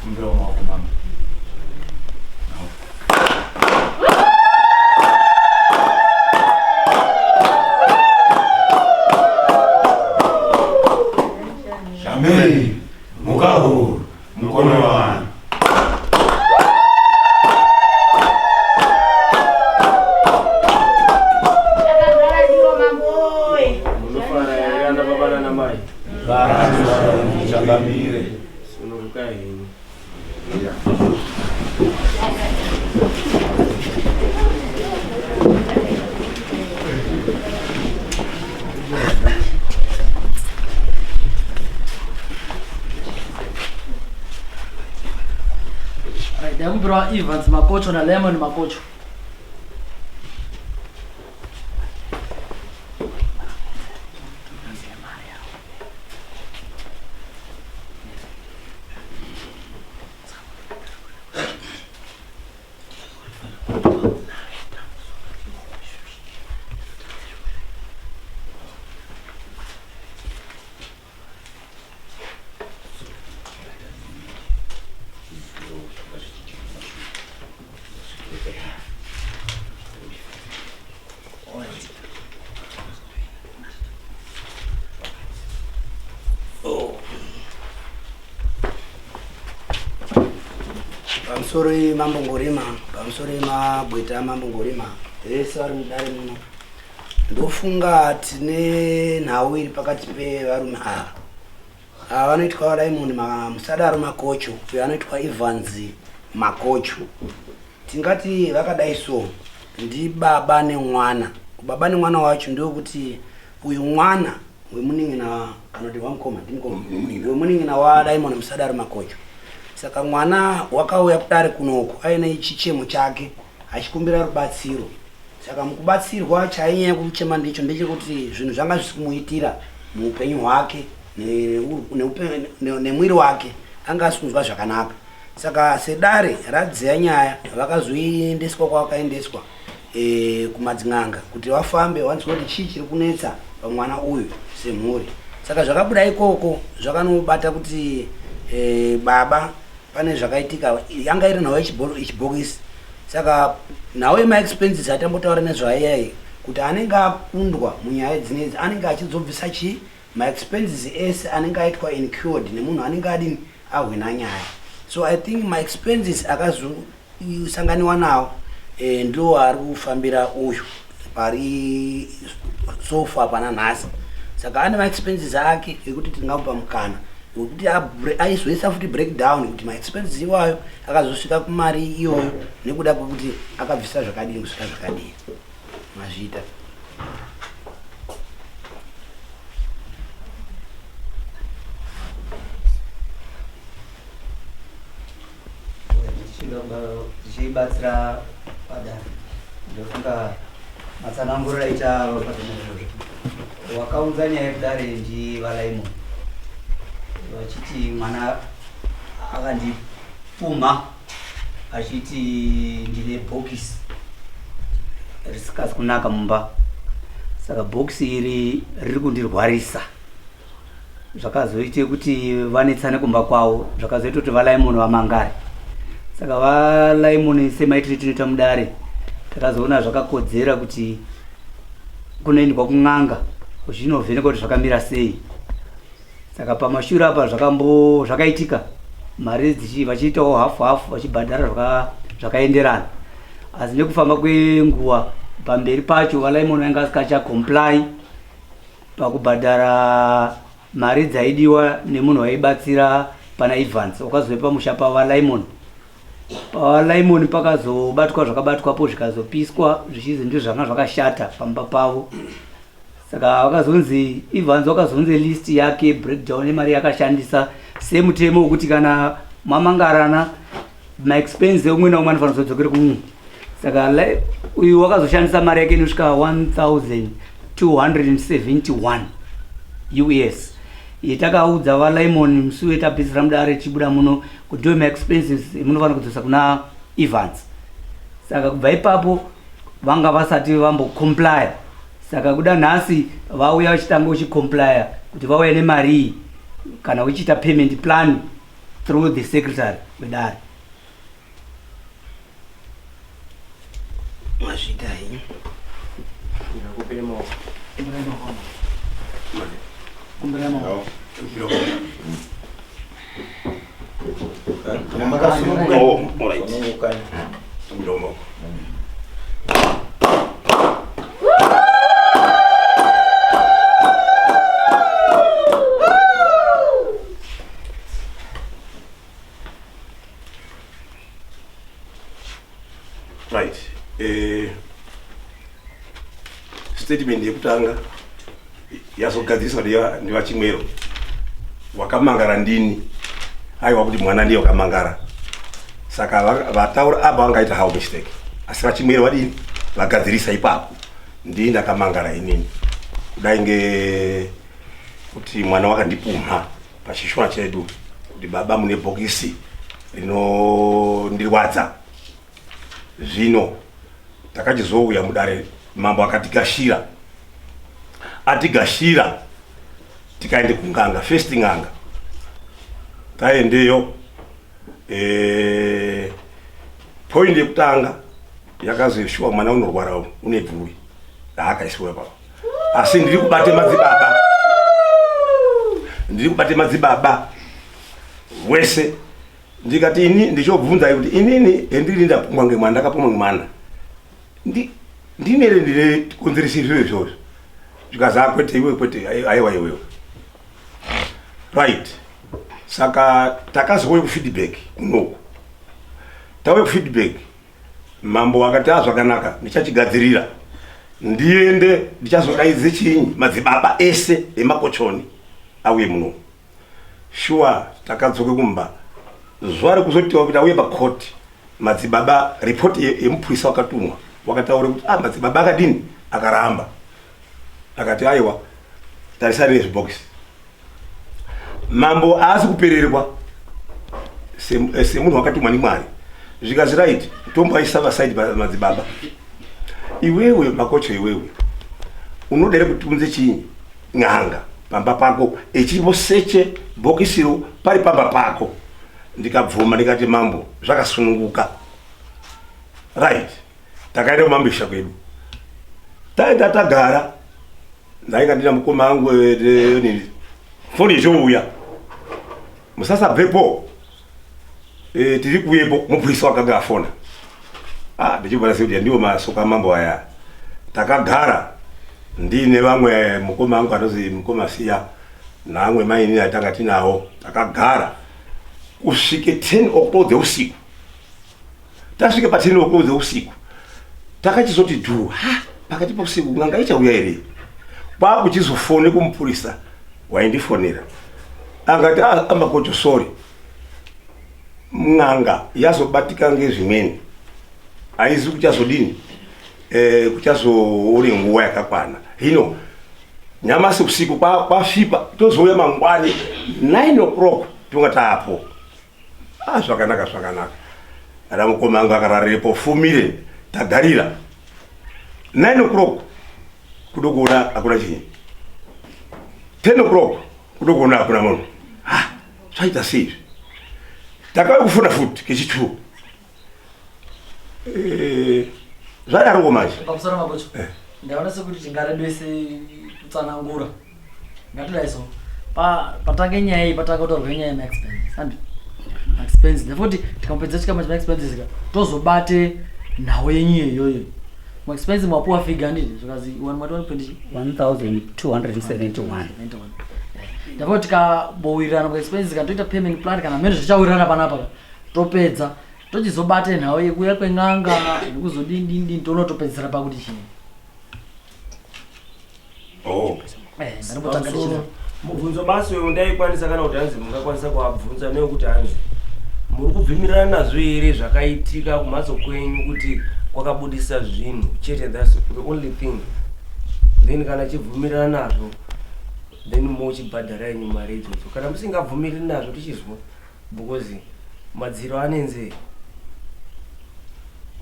Kumbirawo maoko mama. Shamei, mukahuru, mukono wavanhu. Munofara here ana baba nana mai? Changamire. Sunurukai henyu. Right, ndakumbirawo Evans Makocho naLemon Makocho. Pamusoro mambo Ngorima, pamusoro magweta mambo Ngorima, vese vari mudare muno. Ndofunga tine nhau iri pakati pevarume ava. Ava vanoitwa Raymond Musadaro Makocho, uyo anoitwa Evans Makocho. Tingati vakadai so ndibaba nemwana. Baba nemwana wacho ndokuti uyu mwana wemunin'ina kana kuti wamukoma ndimukoma wemunin'ina waDaimon Musadaro Makocho. Saka mwana wakauya kudare kunoku aine chichemo chake achikumbira rubatsiro. Saka mukubatsirwa chainyanya kuchema ndicho ndechekuti zvinhu zvanga zvisi kumuitira muupenyu hwake nemwiri wake anga asi kunzwa zvakanaka. Saka sedare radzeya nyaya vakazoendeswa kwavakaendeswa e, kumadzin'anga kuti vafambe vanzwe kuti chii chiri kunetsa pamwana uyu semhuri. Saka zvakabuda ikoko zvakanobata kuti e, baba pane zvakaitika yanga iri nhau yechibhokisi saka nhau yemaexpenses atambotaura nezvaiyai kuti anenge akundwa munyaya dzinedzi anenge achizobvisa chii maexpenses ese anenge aitwa incured nemunhu anenge adini ahwina nyaya so i think maexpenses akazosanganiwa nawo e, ndiwo ari kufambira uyu pari sofa pana nhasi saka ane maexpenses ake ekuti tingamupa mukana wekuti aizoisa futi breakdown kuti maexpenses iwayo akazosvika kumari iyoyo nekuda kwekuti akabvisa zvakadini kusvika zvakadini mazviita. Tichibatsira padare ndofunga matsananguriro aita vapazvinezvozvo wakaunza nyaya yekudare ndivalaimon vachiti mwana akandipumha achiti ndine bhokisi risikazi kunaka mumba saka bhokisi iri riri kundirwarisa zvakazoite kuti vanetsane kumba kwavo zvakazoita kuti valaimoni vamangare saka valaimoni semaitire tinoita mudare takazoona zvakakodzera kuti kunoendwa kun'anga zvinovhenekwa kuti zvakamira sei saka pamashure apa zvakambo zvakaitika mari dzichi vachiitawo hafu hafu vachibhadhara zvakaenderana asi nekufamba kwenguva pamberi pacho valaimoni vainge vasikachacomply pakubhadhara mari dzaidiwa nemunhu waibatsira pana Evans wakazove pamusha pavaLimon. PavaLimon pakazobatwa zvakabatwapo zvikazopiswa zvichinzi ndizvo zvanga zvakashata pamba pavo. Saka vakazonzi Evans wakazonzi list yake breakdown yemari yakashandisa semutemo wekuti kana mamangarana maexpense umwe naumwe anofanira kuzodzokera kumumwe saka uyu wakazoshandisa mari yake inosvika 1271 us yetakaudza valimon musi wetapedzisira mudare tichibuda muno kuti ndiyo maexpenses emunofanira kudzosa kuna evans saka kubva ipapo vanga vasati vambocomplya saka kuda nhasi vauya vachitanga uchicomplya kuti vauya nemari iyi kana uchiita payment plan. through the secretary wedare. Mazvita henyu. Ndakupire maoko. Kumbirai maoko. Kumbirai maoko. Oh, all right. Kumbira maoko. Right. Statement yekutanga yazogadziriswa ndevachimwero. Wakamangara ndini. Aiwa kuti mwana ndiye wakamangara. Saka vataura apa vangaita how mistake. Asi vachimwero vadini? Vagadzirisa ipapo. Ndini ndakamangara inini. Kudai nge kuti mwana wakandipumha pachishona chedu kuti baba mune bhokisi rinondirwadza. Zvino takachizouya mudare, mambo akatigashira. Atigashira tikaende kunganga, first ng'anga. Taendeyo point yekutanga yakazi shuwa mwana unorwara une bvuri raakaisiwa ipapo. Asi ndiri kubate madzibaba. Ndiri kubate madzibaba wese. Ndikati ini ndichobvunza kuti inini hendiri ndapumwa ngemwana, ndakapumwa ngemwana. Ndinere ndine konzeresa izvo izvozvo. Zvikazi kwete iwe, kwete, aiwa iwewe. Right. Saka takazouya kufeedback kunoku. Tauya kufeedback, mambo akati zvakanaka, ndichachigadzirira. Ndiende ndichazodaidze chinyi madzibaba ese emakochoni auye muno. Sure takadzoke kumba. Zuva rekuzotiwa kuti auye pacourt, madzibaba report yemupurisa wakatumwa wakataura kuti madzibaba akadini akaramba. Akati aiwa tarisai nezvibhokisi. Mambo haasi kupererwa semunhu wakatumwa nemwari. Zvikazi right, tomboaisa vasaidi madzibaba. Iwewe makocho iwewe unoda here kuti unze chinyi n'anga pamba pako echimboseche bhokisiro pari pamba pako? Ndikabvuma ndikati mambo zvakasununguka. Right, takaenda kumambisha kwedu. Taenda tagara, ndainga ndina mukoma angu nini. Foni ichouya. Musasabvepo. Tiri kuyepo mupurisa wakanga afona. Ndichibva ndasiya ndiwo masoko amambo aya. Takagara ndine vamwe mukoma angu anozi mukoma Siya naamwe mainini atanga tinawo. Takagara kusvike 10 o'clock dzeusiku. Tasvike pa 10 o'clock dzeusiku takachizoti dhu, ha, pakati pousiku n'anga ichauya here? Kwakuchizofone kumupurisa waindifonera akati amakocho sorry, n'anga yazobatika ngezvimweni haizi kuchazodini, kuchazoone nguva yakakwana. Hino nyamasi usiku kwasvipa tozouya mangwani 9 o'clock tonga taapo. Zvakanaka, zvakanaka. Ana mukoma angu akararirepo fumire tagarira 9 o'clock kudokuona hakuna chinyi, 10 o'clock kudokuona hakuna munhu. Zvaita sei izvi? Takauya kufona futi kechi2. Zvadaroko manje. Pamusoro makocho. Ndaona sekuti tingarebese kutsanangura. Ngatidai so. Patange nyaya iyi, patanga kutaurwa nyaya yema-expenses. Handi? Expenses. Therefore tikamupedza chikamu chema-expenses ka, tozobate nhau yenyu iyoyo. Ma-expenses mwapuwa figure handiti? Zvikazi one mati one point 1271. Therefore tikabowirirana pa-expenses kana toita payment plan kana mene zvichawirirana panapa ka, topedza tochizobate nhau yekuuya kwen'anga nekuzodini dini dini toona topedzisira pakuti chii. Ndinombotanga tichida. Mubvunzo basi uyu ndaikwanisa kana kuti hanzi mungakwanisa kuabvunza newekuti hanzi muri kubvimirana nazvo here zvakaitika kumhatso kwenyu kuti kwakabudisa zvinhu chete, that's the only thing. Then kana chibvumirana nazvo then mochibhadhara yenyu mari idzodzo, kana musingabvumiriri nazvo tichizwa, because madziro ane nzee.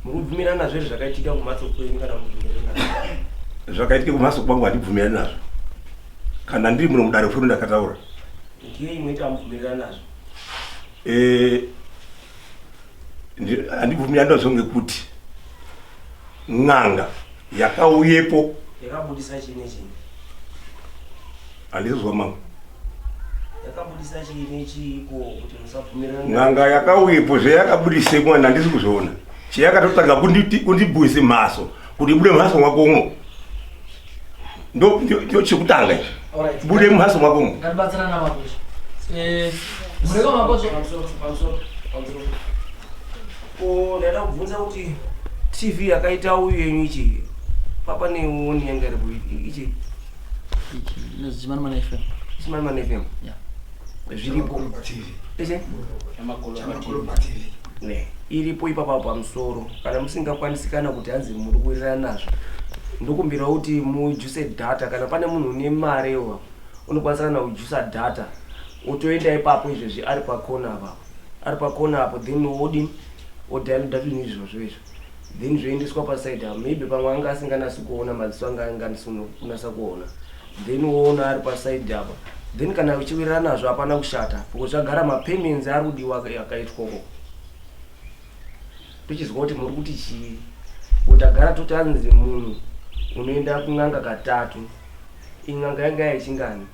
Muri kubvumirana nazvo here zvakaitika kumhatso kwenyu kana mubvumirana nazvo? Zvakaitika kumhatso kwangu handibvumirani nazvo. Kana ndiri muno mudare furu ndakataura. Ndiye imwe ita mubvumirana nazvo. Eh, handibvumirani nazvo ngekuti n'anga yakauyepo yakabudisa chii nechii handizozwa mambo yakabudisa chii nechiiko kuti musabvumirana n'anga yakauyepo zveyakabudise mwana handisi kuzviona cheyakatotanga kundibhuise mhaso kuti ibude mhaso mwakomwo ndo chekutanga ichi bude mumhaso mwakomwo ngatibatsirana makosha eh, mureko makosha pamusoro pamusoro ko ndaida kubvunza kuti tv yakaita uyu yenyu ichi papa neoni yanga iripo ichi ichi inozi Chimanimani FM Chimanimani FM Yeah. Zviripo ese ne iripo ipapa pamusoro kana musingakwanisi kana kuti hanzi muri kuwirirana nazvo ndokumbira kuti mujuse data kana pane munhu une mari iwa unokwanisa kana kujusa data otoenda ipapo izvezvi ari pakona apapo ari pakona apo then wodini odownloada zvinhu izvozvo izvo then zvoendeswa paside apo maybe pamwe anga asinganasi kuona maziso anga anganisi kunasa kuona then woona ari paside apa then kana uchiwirirana nazvo hapana kushata because zvagara mapayments ari kudiwa akaitwa uko tochizwa kuti muri kuti chii tagara toti anzi munhu unoenda kun'anga katatu in'anga yanga yaichingani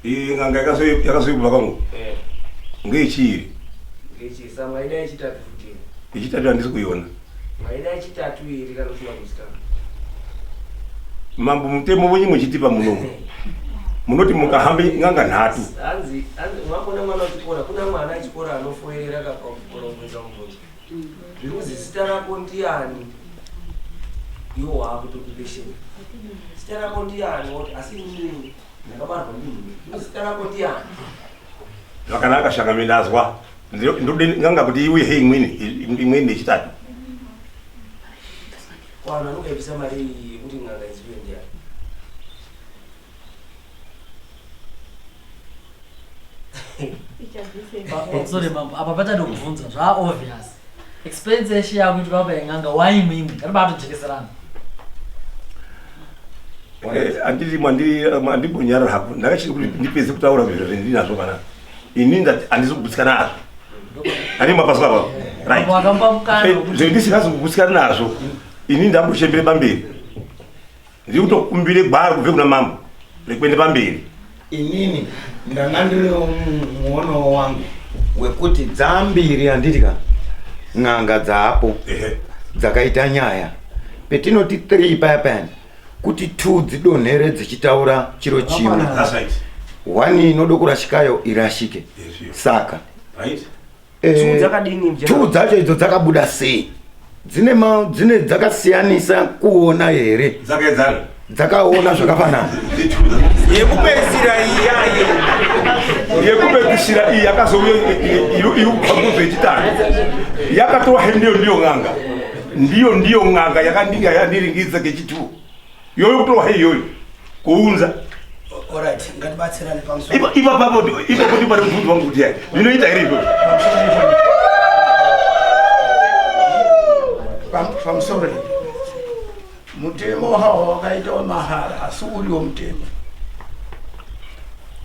Iyi n'anga yakazoibva kwangu eh. ngeyechiiri ngechisa mwaida yechitatu futi yechitatu handisi kuiona mwaida yechitatu iri kana usina kuzikana mambo mutemo wenyu muchitipa munomu munoti mukahambe n'anga nhatu hanzi hanzi mwambona mwana wechikora kuna mwana echikora anofoerera kakakora kubvunza mubvunzo zviri kuzi zita rako ndiani iwo waakutokupesheni zita rako ndiani woti asi inini ndakabarwa ndini zita rako ndiani zvakanaka shangame ndazwa ndode n'anga kuti iuye he imweni imweni yechitatu kwanhu anongaibvisa mari iyi yekuti n'anga izive ndiani Sorry mambo, apa pachada kubvunza zva obvious. Expense yeshe yakuitwa apa yen'anga waimwimwi, ngatibatojekeserana. Eh, handiti mwandibonyarara hako ndakachiri kuti ndipedze kutaura zviro zvendinazvo kana ini ndati handisi kugutsikana nazvo handii mapaswa apa right Mambo akamupa mukana Eh, wekuti zvendisingazi kugutsikana nazvo ini ndambochembere pamberi ndiri kutokumbire gwaro kubve kuna mambo rekuende pamberi Inini ndanga ndiri muono wangu wekuti dzambiri handiti ka n'anga dzaapo Ehe. dzakaita nyaya petinoti 3 paya payani kuti 2 dzidonhere dzichitaura chiro chimwe That's right. one inoda kurashikayo irashike Yes, yes. saka Right? Two dzakadini mjana? two dzacho idzo dzakabuda sei dzine ma, dzine dzakasiyanisa kuona here Dzakaedzana. dzakaona zvakafanana yekupedzisira iyaye Yekupedzisira iyi yakazouya iri kubva nguzo yechitatu. Yakatorwa he ndiyo ndiyo n'anga. Ndiyo ndiyo n'anga yakandinga yandiringidza kechitu. Yoyo kutorwa he iyoyo. Kuunza. Alright, ngatibatsirane pamusoro. Ipa ipa papo ipapo ndipo pane mubvunzo wangu kuti yayi. Ndinoita here izvozvo? Pamusoro mutemo hawo wakaita wemahara asi uriwo mutemo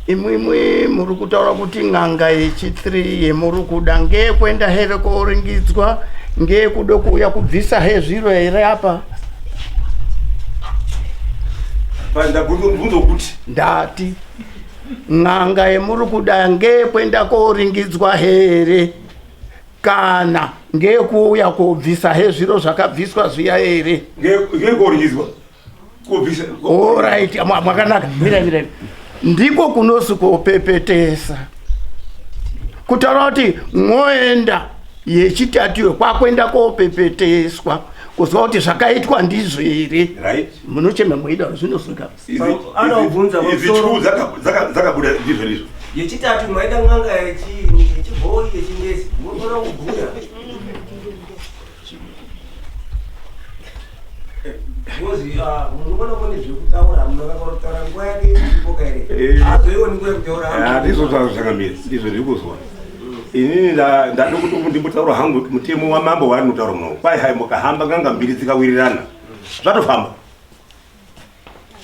imwimwi muri kutaura kuti n'anga yechi3 yemuri kuda ngeyekuenda here koringidzwa ngeyekuda kuuya kubvisa he zviro here apa Ndabvunzo mubvunzo kuti ndati n'anga yemuri kuda ngeyekuenda koringidzwa here kana ngeyekuuya kobvisa he zviro zvakabviswa zviya here ngeyekuringidzwa. Kubvisa. Alright, mwakanaka. Mira, mira. Ndiko kunozi kopepetesa. Kutaura kuti mwoenda yechitatu iyo kwakuenda kopepeteswa kuzwa kuti zvakaitwa ndizvo here. Right? Munochema mweida zvinozwika. Anobvunza Idzi pamusoro. two dzakabuda ndizvo ndizvo. Yechitatu maida n'anga yechiyini yechibhoyi yechingezi munofanira kubhuya Ngozi munoona kune zvekutaura munhu akakora nguva yake iripo here Eh. azoioni nguva yekutaura Ah, ndizvo zvazvo zvakamira ndizvo ndiri kuzwa inini ndada kuti ndimbotaura hangu mutemo wamambo waanotaura muno kwai hai mukahamba nganga mbiri dzikawirirana zvatofamba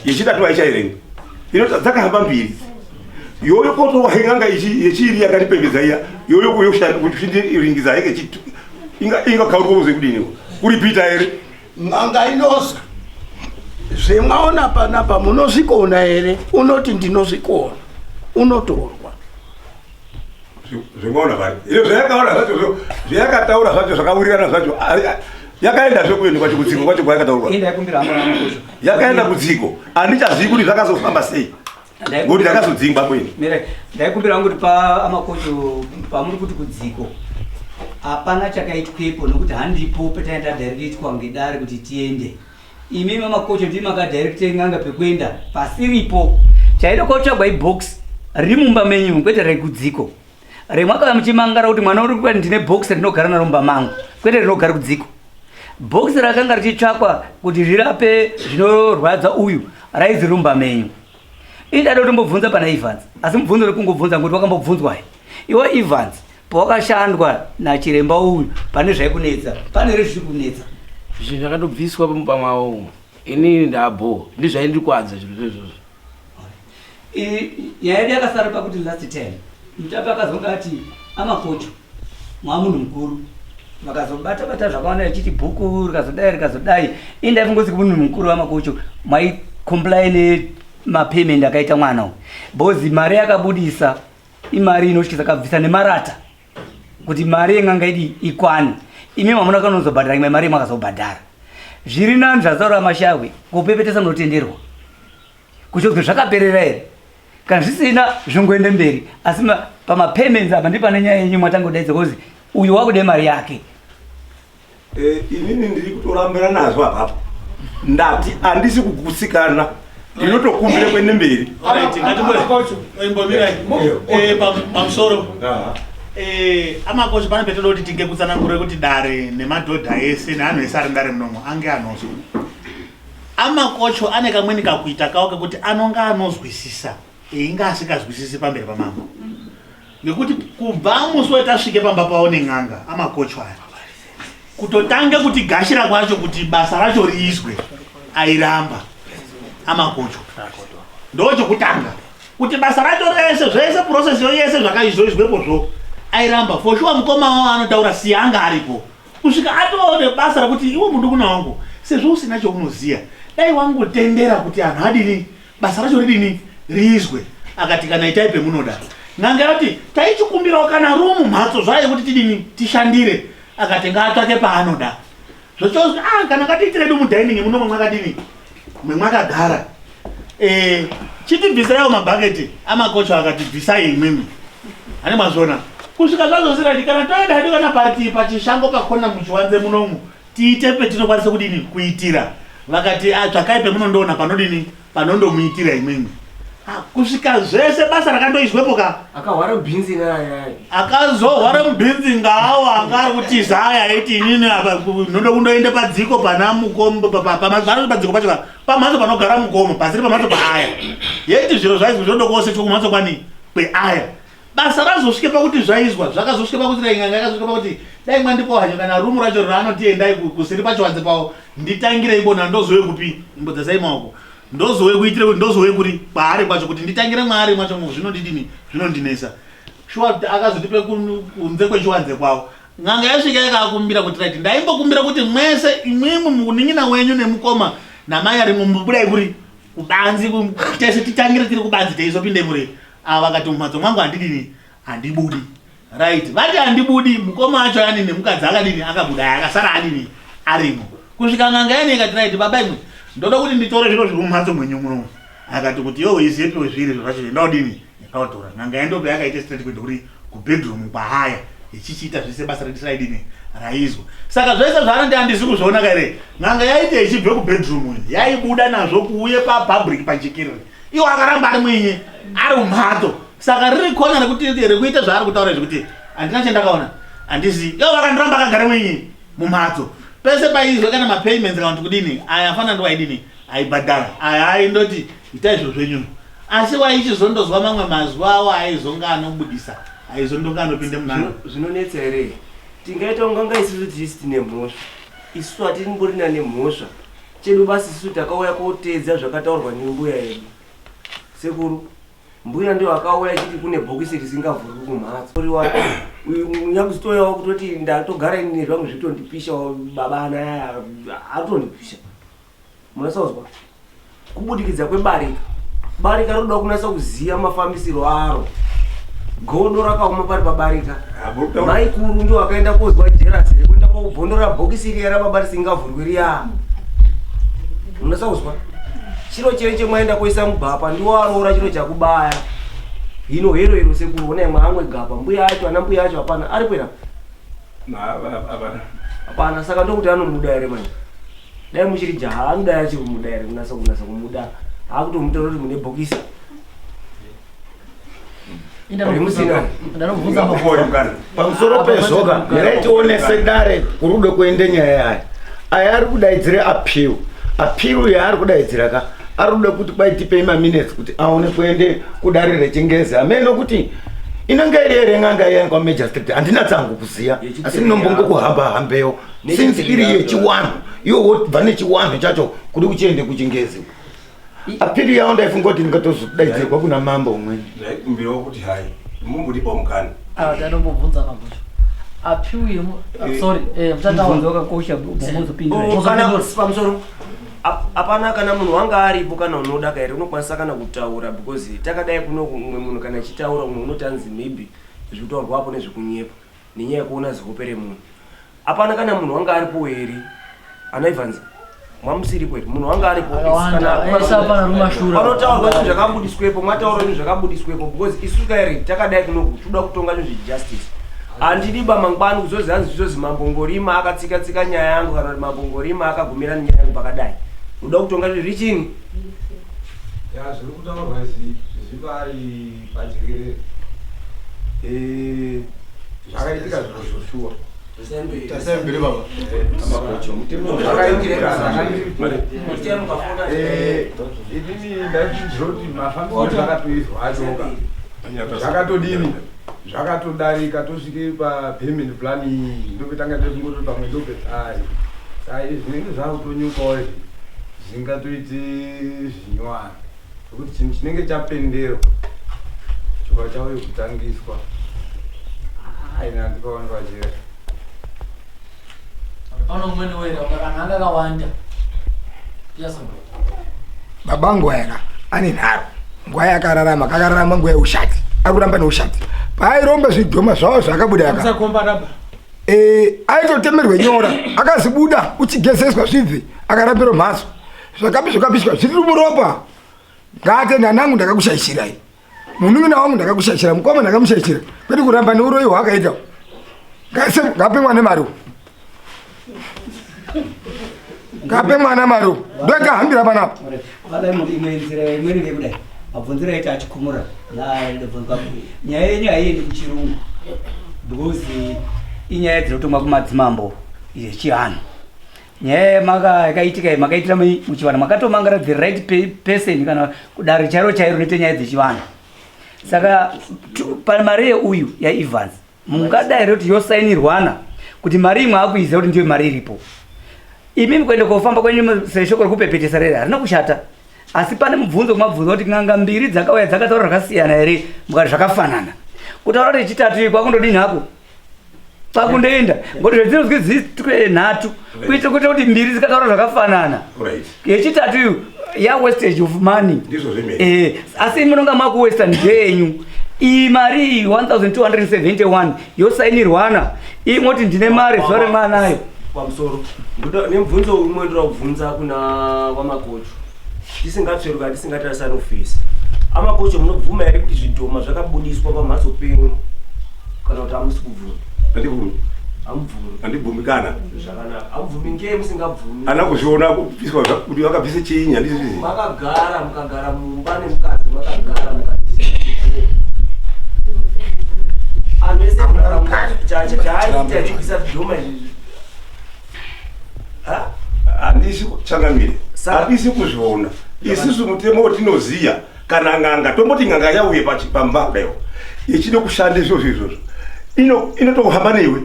yechitatu haichairenga ino dzakahamba mbiri Yoyo kotorwa henganga ichi yechiri yakatipembedza iya. Yoyo kuyoshanda kuchindiringidza heke chitu. Inga inga kauri kuze kudini? Kuripita here? N'anga inozwa zvemwaona panapa munozvikona here? Unoti ndinozvikona, unotorwa. Zvemaona pari. Iyo zvayakaona zvacho zvo zvayakataura zvacho zvakawirirana zvacho. Yakaenda zve kuenda kwacho kudziko kwacho kwayakataurwa. Yakaenda kudziko. Handichazivi kuti zvakazofamba sei. Ngokuti ndakazodzingwa kwini. Mira, ndaikumbira hangu kuti pa amakocho pamuri kuti kudziko hapana chakaitwepo nokuti handipo petaenda tadirectwa ngedare kuti tiende. Imi mamakocho ndimi makadirecte n'anga pekuenda pasiripo. Chaida kotsvagwa ibox riri mumba menyu kwete rekudziko. Remwakauya muchimangara kuti mwana uri kuva ndine box rinogara naro mumba mangu kwete rinogara kudziko. Box rakanga richitsvakwa kuti rirape zvinorwadza uyu raizi rumba menyu. Ini ndada kutombobvunza pana Evans asi mubvunzo uri kungobvunza ngokuti wakambobvunzwa he. Iwe Evans pawakashandwa nachiremba uyu pane zvaikunetsa pane here zviri kunetsa? Zvinhu zvakatobviswa pamumba mavo umu inini ndabho ndizvaindikwadza zviro zvezvozvo. Nyaya yedu yakasara pakuti last time mutapi akazonga ati amakocho mwamunhu mukuru vakazobata bata zvakawanda achiti bhuku rikazodai rikazodai ini ndaifungoti munhu mukuru amakocho maicomply nemapayment akaita mwana uyu because mari yakabudisa imari inotyisa kabvisa nemarata kuti mari yen'anga idi ikwane imi mamuna kanozobhadhara imwe mari yemakazobhadhara zviri nani zvataura mashakwe kupepetesa munotenderwa kuchozwe zvakaperera here kana zvisina zvingoende mberi asi pamapayments apa ndipo pane nyaya yenyu mwatangodaidza kozi uyu wakude mari yake eh, inini ndiri kutorambira nazvo apapo ndati handisi kugutsikana ndinotokumbira kuende mberi eh, pamusoro eh, amakocho pane petoda kuti tinge kutsanangura kuti dare nemadhodha ese neanhu ese ari mudare munomo ange anozwa Amakocho ane kamweni kakuita kawo kekuti anonga anozwisisa einga asikazwisisi pamberi pamambo ngekuti kubva musi wetasvike pamba pawo nen'anga amakocho aya kutotange kuti gashira kwacho kuti basa racho riizwe airamba amakocho ndochokutanga kuti basa racho rese zvese process yo yese zvakaizvoizwepozvo airamba for sure mukoma wavo anotaura siya anga aripo kusvika atoo nebasa rekuti iwe mudukuna wangu sezvo usina chaunoziya dai wangotendera kuti anhu adini basa racho ridini riizwe akati kana itai pemunoda n'anga yoti taichikumbirawo kana rumu mhatso zvayo yekuti tidini tishandire akati ngaatsvake paanoda zvochozwi ah kana ngatiitire du mudining muno mwakadini mwemwakagara eh, chitibvisaiwo mabhaketi amakocho akati bvisai imwimwi ane mazviona kusvika zvazosirati kana toenda hedu kana pariti pachishango pakona muchiwanze munomu tiite petinokwanisa kudini kuitira vakati ah, tsvakai pemunondoona panodini panondomuitira imwimwi ah, kusvika zvese basa rakandoizwepo ka akahwara mubhinzi naye akazohwara mubhinzi ngaawo anga ari kutiza aya aiti inini apa ndoda kundoenda padziko pana mukombo padziko pacho pamhatso panogara mukoma pasiri pamhatso paaya yeti zviro zvaizwa zvinoda kuosechwa kumhatso kwani kweaya basa razosvike pakuti zvaizwa zvakazosvike pakuti rainganga yakazosvika pakuti dai mwandipawo hanyo kana rumu racho raanoti endai kusiri pachiwanze pawo nditangire ikona ndozowe kupi imbodzasai maoko ndozowe kuitire kuti ndozowe kuri kwaari kwacho kuti nditangire mwaari mwacho mu zvinondidini zvinondinetsa shuwa akazotipe kunze kwechiwanze kwavo N'anga yasvika yakakumbira kuti right ndaimbokumbira kuti mwese imwimwi munin'ina wenyu nemukoma namai ari mumbobudai kuri kubanzi tese titangire tiri kubanzi teizopinde muri ava vakati mumhatso mwangu handidini handibudi right vati handibudi mukoma acho yani nemukadzi akadini akabuda akasara adini arimo kusvika n'anga yani ikati right baba imwe ndoda kuti nditore zviro zviri mumhatso mwenyu muno akati kuti iwe uiziyepiwe zviri zviro zvacho ndodini Ndakatora n'anga yandopa yakaita straight kuenda kuri kubedroom kwahaya ichichiita zvese basa redu raidini raizwa saka zvese zvaanoti handisi kuzviona kaire n'anga yaiti ichibve kubedroom uyu yaibuda nazvo kuuye papublic pajekerere iwo akaramba ari mwinye ari mumhatso saka riri kona rekuti rekuita zvaari kutaura izvi kuti handina chandakaona handizi iwo vakandiramba akagara mwinye mumhatso pese paizwe kana mapayments kana kuti kudini aya afana ndiwaidini aibhadhara aya aindoti itai zviro zvenyu Asi waichizondozwa mamwe mazwi awo aizonga anobudisa aizondonga anopinde munana. Zvinonetsa here? Tingaita unganga isusu tichisi tine mhosva. Isusu hatirimborina nemhosva. Chedu basi isusu takauya koteedza zvakataurwa nembuya yedu. Sekuru. Mbuya ndiyo akauya achiti kune bhokisi risingavhurwi kumhatso. Uriwa nyakuzotoyawo kutoti ndatogara ini zvangu zvitondipisha baba ana aya akutondipisha. Munasauzwa? Kubudikidza kwebarika. Barika rinoda kunasa kuziva mafambisiro aro. Godo rakaoma pari pabarika. Mai kuru ndiwo akaenda kozwa jerasi rekuenda kobvondora bhokisi riya rababa risingavhurwi riya. Munasauzwa? Chiro chenche mwaenda koisa mugapa ndiwo aroora chiro chakubaya. Hino hero hero sekuru honai mwaamwe gapa mbuya acho ana mbuya acho hapana aripo here? Hapana saka ndokuti anomuda here manje? Dai muchiri jaha anodai achiri kumuda here kunasa kunasa kumuda akutomutora kuti mune bhokisi. Pamusoro pezvoka mirai tionese dare kurudo kuende nyaya yayo. Aya ari kudaidzira appeal. Appeal yaari kudaidzira ka ari kuda kuti kwai tipei maminutes kuti aone kuende kudare rechingezi hameno kuti inenge iri here n'anga iya kwamagistrate handina tsangu kuziya asi ndinombongo kuhamba hambeyo since iri yechiwanhu iwo wobva nechiwanhu chacho kuri kuchiende kuchingezi apiri yawo ndaifunga kuti ndingatozodaidzirwa kuna mambo umweni ndaikumbirawo kuti hai mumbondipawo mukana ah, tatombobvunza magosho apiwi yemu ah, eh, sorry eh, muchataura wakakosha mozopindura oh, kana pamusoro hapana kana munhu wanga aripo kana unoda kairi unokwanisa kana kutaura because takadai kuno umwe munhu kana achitaura umwe unoti anzi maybe zvekutaurwapo nezvekunyepa nenyaya yekuona zihope remunhu Hapana kana munhu wanga aripo here? Ana Evans mamusiripo here? Munhu wanga aripo panotaurwa zvinhu zvakabudiswepo, mataura zvinhu zvakabudiswepo because isu kairi takadai kunoku toda kutonga zvinhu zvejustice. Handidi ba mangwani kuzozi hanzi zvizozi mambo Ngorima akatsika tsika nyaya yangu kana kuti mambo Ngorima akagumira nyaya yangu pakadai. Unoda kutonga zvinhu zvichini? Ya zviri kutaurwa izvi zvibari pajekerere. Eh zvakaitika zviro zvoshuwa. Tasai mberi baba. Eh, inini ndaiti kuti mafambiro zvakatoizwa achoka zvakatodini zvakatodarika tosvike papayment plan iyi ndopetanga tozingoti pamwe ndopetari saa izvi zvinenge zvakutonyukawo izvi zvingatoiti zvinyowani Nekuti chinhu chinenge chapenderwa chobva chauye kutangiswa. Aina handipaoni pachera. Pano umweni wera vanhu anga akawanda. Yes. Baba angu aya ka ane nharo. Nguva yakararama kakararama nguva yeushati. Ari kuramba neushati. Paairomba zvidhoma zvavo zvakabuda yaka. Eh, aitotemerwe nyora akazibuda uchigezeswa zvibve akarambirwa mhatso. Zvakapi zvakapiswa zviri muropa. Ngaatenda nangu ndakakushaishirai. Munun'una wangu ndakakushaishira, mukoma ndakamushaishira. Kwete kuramba neuroyi hwaakaita. Ngase ngape mwana mari. Ngape mwana mari. Ndoyakahambira panapa. Vada imwe nzira imweni ngekudai. Mabvunziro aita achikumura. Ndobvunzwa nyaya yenyu haiendi kuchirungu. Because inyaya dzinotomwa kumadzimambo yechianhu. Nyaya yamaka yakaitika iyi makaitira muchivanhu makatomangara the right person kana kudare chairo chairo rinoita nyaya dzechivanhu. Saka pamari yeuyu yaEvans mungada here kuti yosainirwana kuti mari imwe akuiziva kuti ndiyo mari iripo. Imi mukuenda kofamba kwenyu seshoko rekupepetesa rere harina kushata. Asi pane mubvunzo kumabvunzo kuti n'anga mbiri dzakauya dzakataura zvakasiyana here mukati zvakafanana. Kutaura kuti chitatu iyi kwakundodini hako? Kwakundoenda ngokuti zvedzinozwi dzitwe nhatu kuitira kuita kuti mbiri dzikataura zvakafanana. Yechitatu iyo ya wastage of money. Ndizvo zvemene. Eh, asi munonga maku western ndeyenyu. Iyi mari iyi 1271 yosainirwana. Iyi moti ndine mari zuva remwana ayo. Pamusoro. Ndoda nemubvunzo umwe ndoda kubvunza kuna vamakocho. Tisingatsveruka tisingatarisani kufesi. Amakocho munobvuma here kuti zvidhoma zvakabudiswa pamhatso penyu kana kuti hamusi kubvuma? Handibvumi. Hamubvumi. Handibvumi kana. Zvakanaka. Hamubvumi ngei musingabvumi? Ana kuzviona kubviswa kuti vakabvise chiinyi handizvizi. Makagara mukagara mumba nemukadzi makagara mukati. Anhu ese munharaunda chaaita chibvisa zvidhoma izvi. Handisi changamire, handisi kuzviona. Isusu mutemo watinoziya kana n'anga tomboti n'anga yauye pamba kudaiwo ichida kushanda izvozvo izvozvo inotohamba newe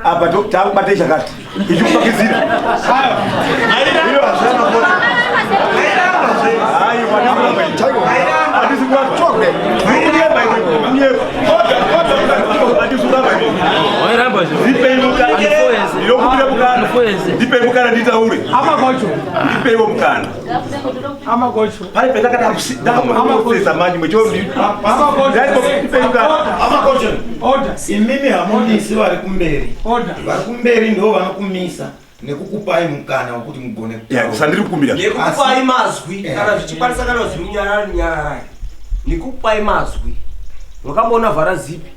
apa takubate chakati ichikupakidzira Ndipei mukana nditaure. Ndipeiwo mukana. Pari pendakadakusetsa manje mwechoamakocho. Imimi hamudisi vari kumberi. Vari kumberi ndo vanokumisa nekukupai mukana wekuti mugone kutaura. Sandiri kukumbira. Nekukupai mazwi kana zvichikwanisa kana kuti munyarare nyararai. Nekukupai mazwi. Makamboona vhara zipi?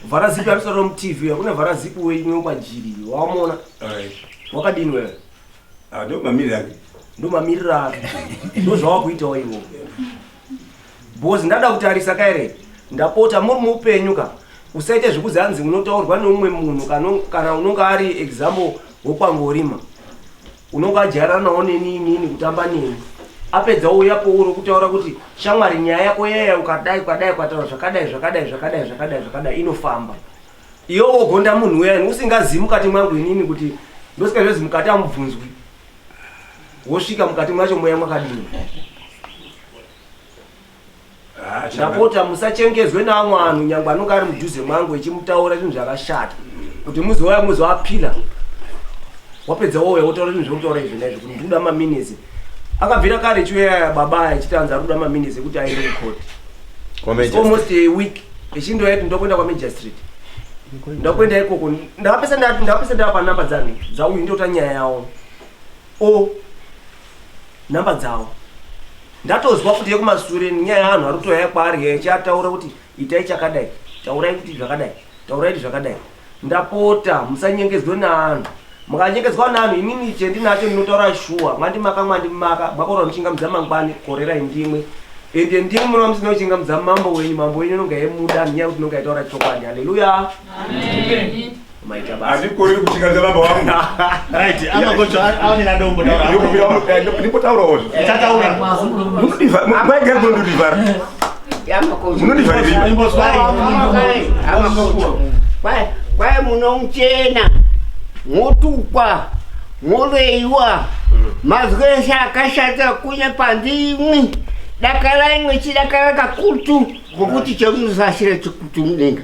Vhara zipi anosara mu TV hakuna vhara zipi weimwe kwajiri. Wamuona? Wakadini wewe? Ah, ndo mamiriro ake. Ndo mamiriro ake. Ndo zvawakuitawo iwo. Because ndada kutarisa kaere. Ndapota muri muupenyu ka. Usaite zvekuzi hanzi unotaurwa neumwe munhu kana unonga ari example wokwangorima. Unonga ajairana nawo neni inini kutamba neni. Apedza ouya pouri kutaura kuti shamwari nyaya yako yaya ukadai ukadai ukataura zvakadai zvakadai zvakadai zvakadai zvakadai inofamba. Iwe wogonda munhu uyani usingazivi mukati mwangu inini kuti ndosika zvozi mukati amubvunzwi. Wosvika mukati mwacho mweya mwakadini. Ndapota musachengezwe neamwe anhu nyangwe anonga ari mudhuze mwangu echimutaura zvinhu zvakashata kuti muzouya muzoapila wapedza wouya wotaura zvinhu zvekutaura izvi naizvo kuti ndikuda maminitsi akabvira kare chiuya baba aya echiti anzi ari kuda maminitsi ekuti aende kucourt almost a week echindoya kuti ndokuenda kwamagistrate ndakuenda ikoko ndakapesa ndakapesa ndava panumber dzani dzauyu ndota nyaya yawo o number dzawo Ndatozwa futi yekumasure nyaya yeanhu ari kutoyaya kwaari yachiataura kuti itai chakadai, taurai kuti zvakadai, taurai kuti zvakadai. Ndapota musanyengedzwe naanhu. Mukanyengedzwa naanhu inini chendinacho ndinotaura shuwa mwandimaka mwandimaka mwakaura muchingamidza mangwani korerai ndimwe ende ndimwe munova musina kuchingamidza mambo wenyu mambo wenyu unonga yemuda nenyaya yekuti unonga aitaura chokwadi haleluya Amen. Maita basa. Handikoreri kuchingamidza mambo wangu. Right, amakocho aonera dombo taura. Ndimbotaurawo. Tataura. Munondivhara, maigara munondivhara. Munondivhara. Amakocho. Kwai kwai munomuchena motukwa moreiwa mazwi ese akashata kunyepa ndimwi dakarai mwechidakara kakutu ngokuti chemunozashira chikutu mudenga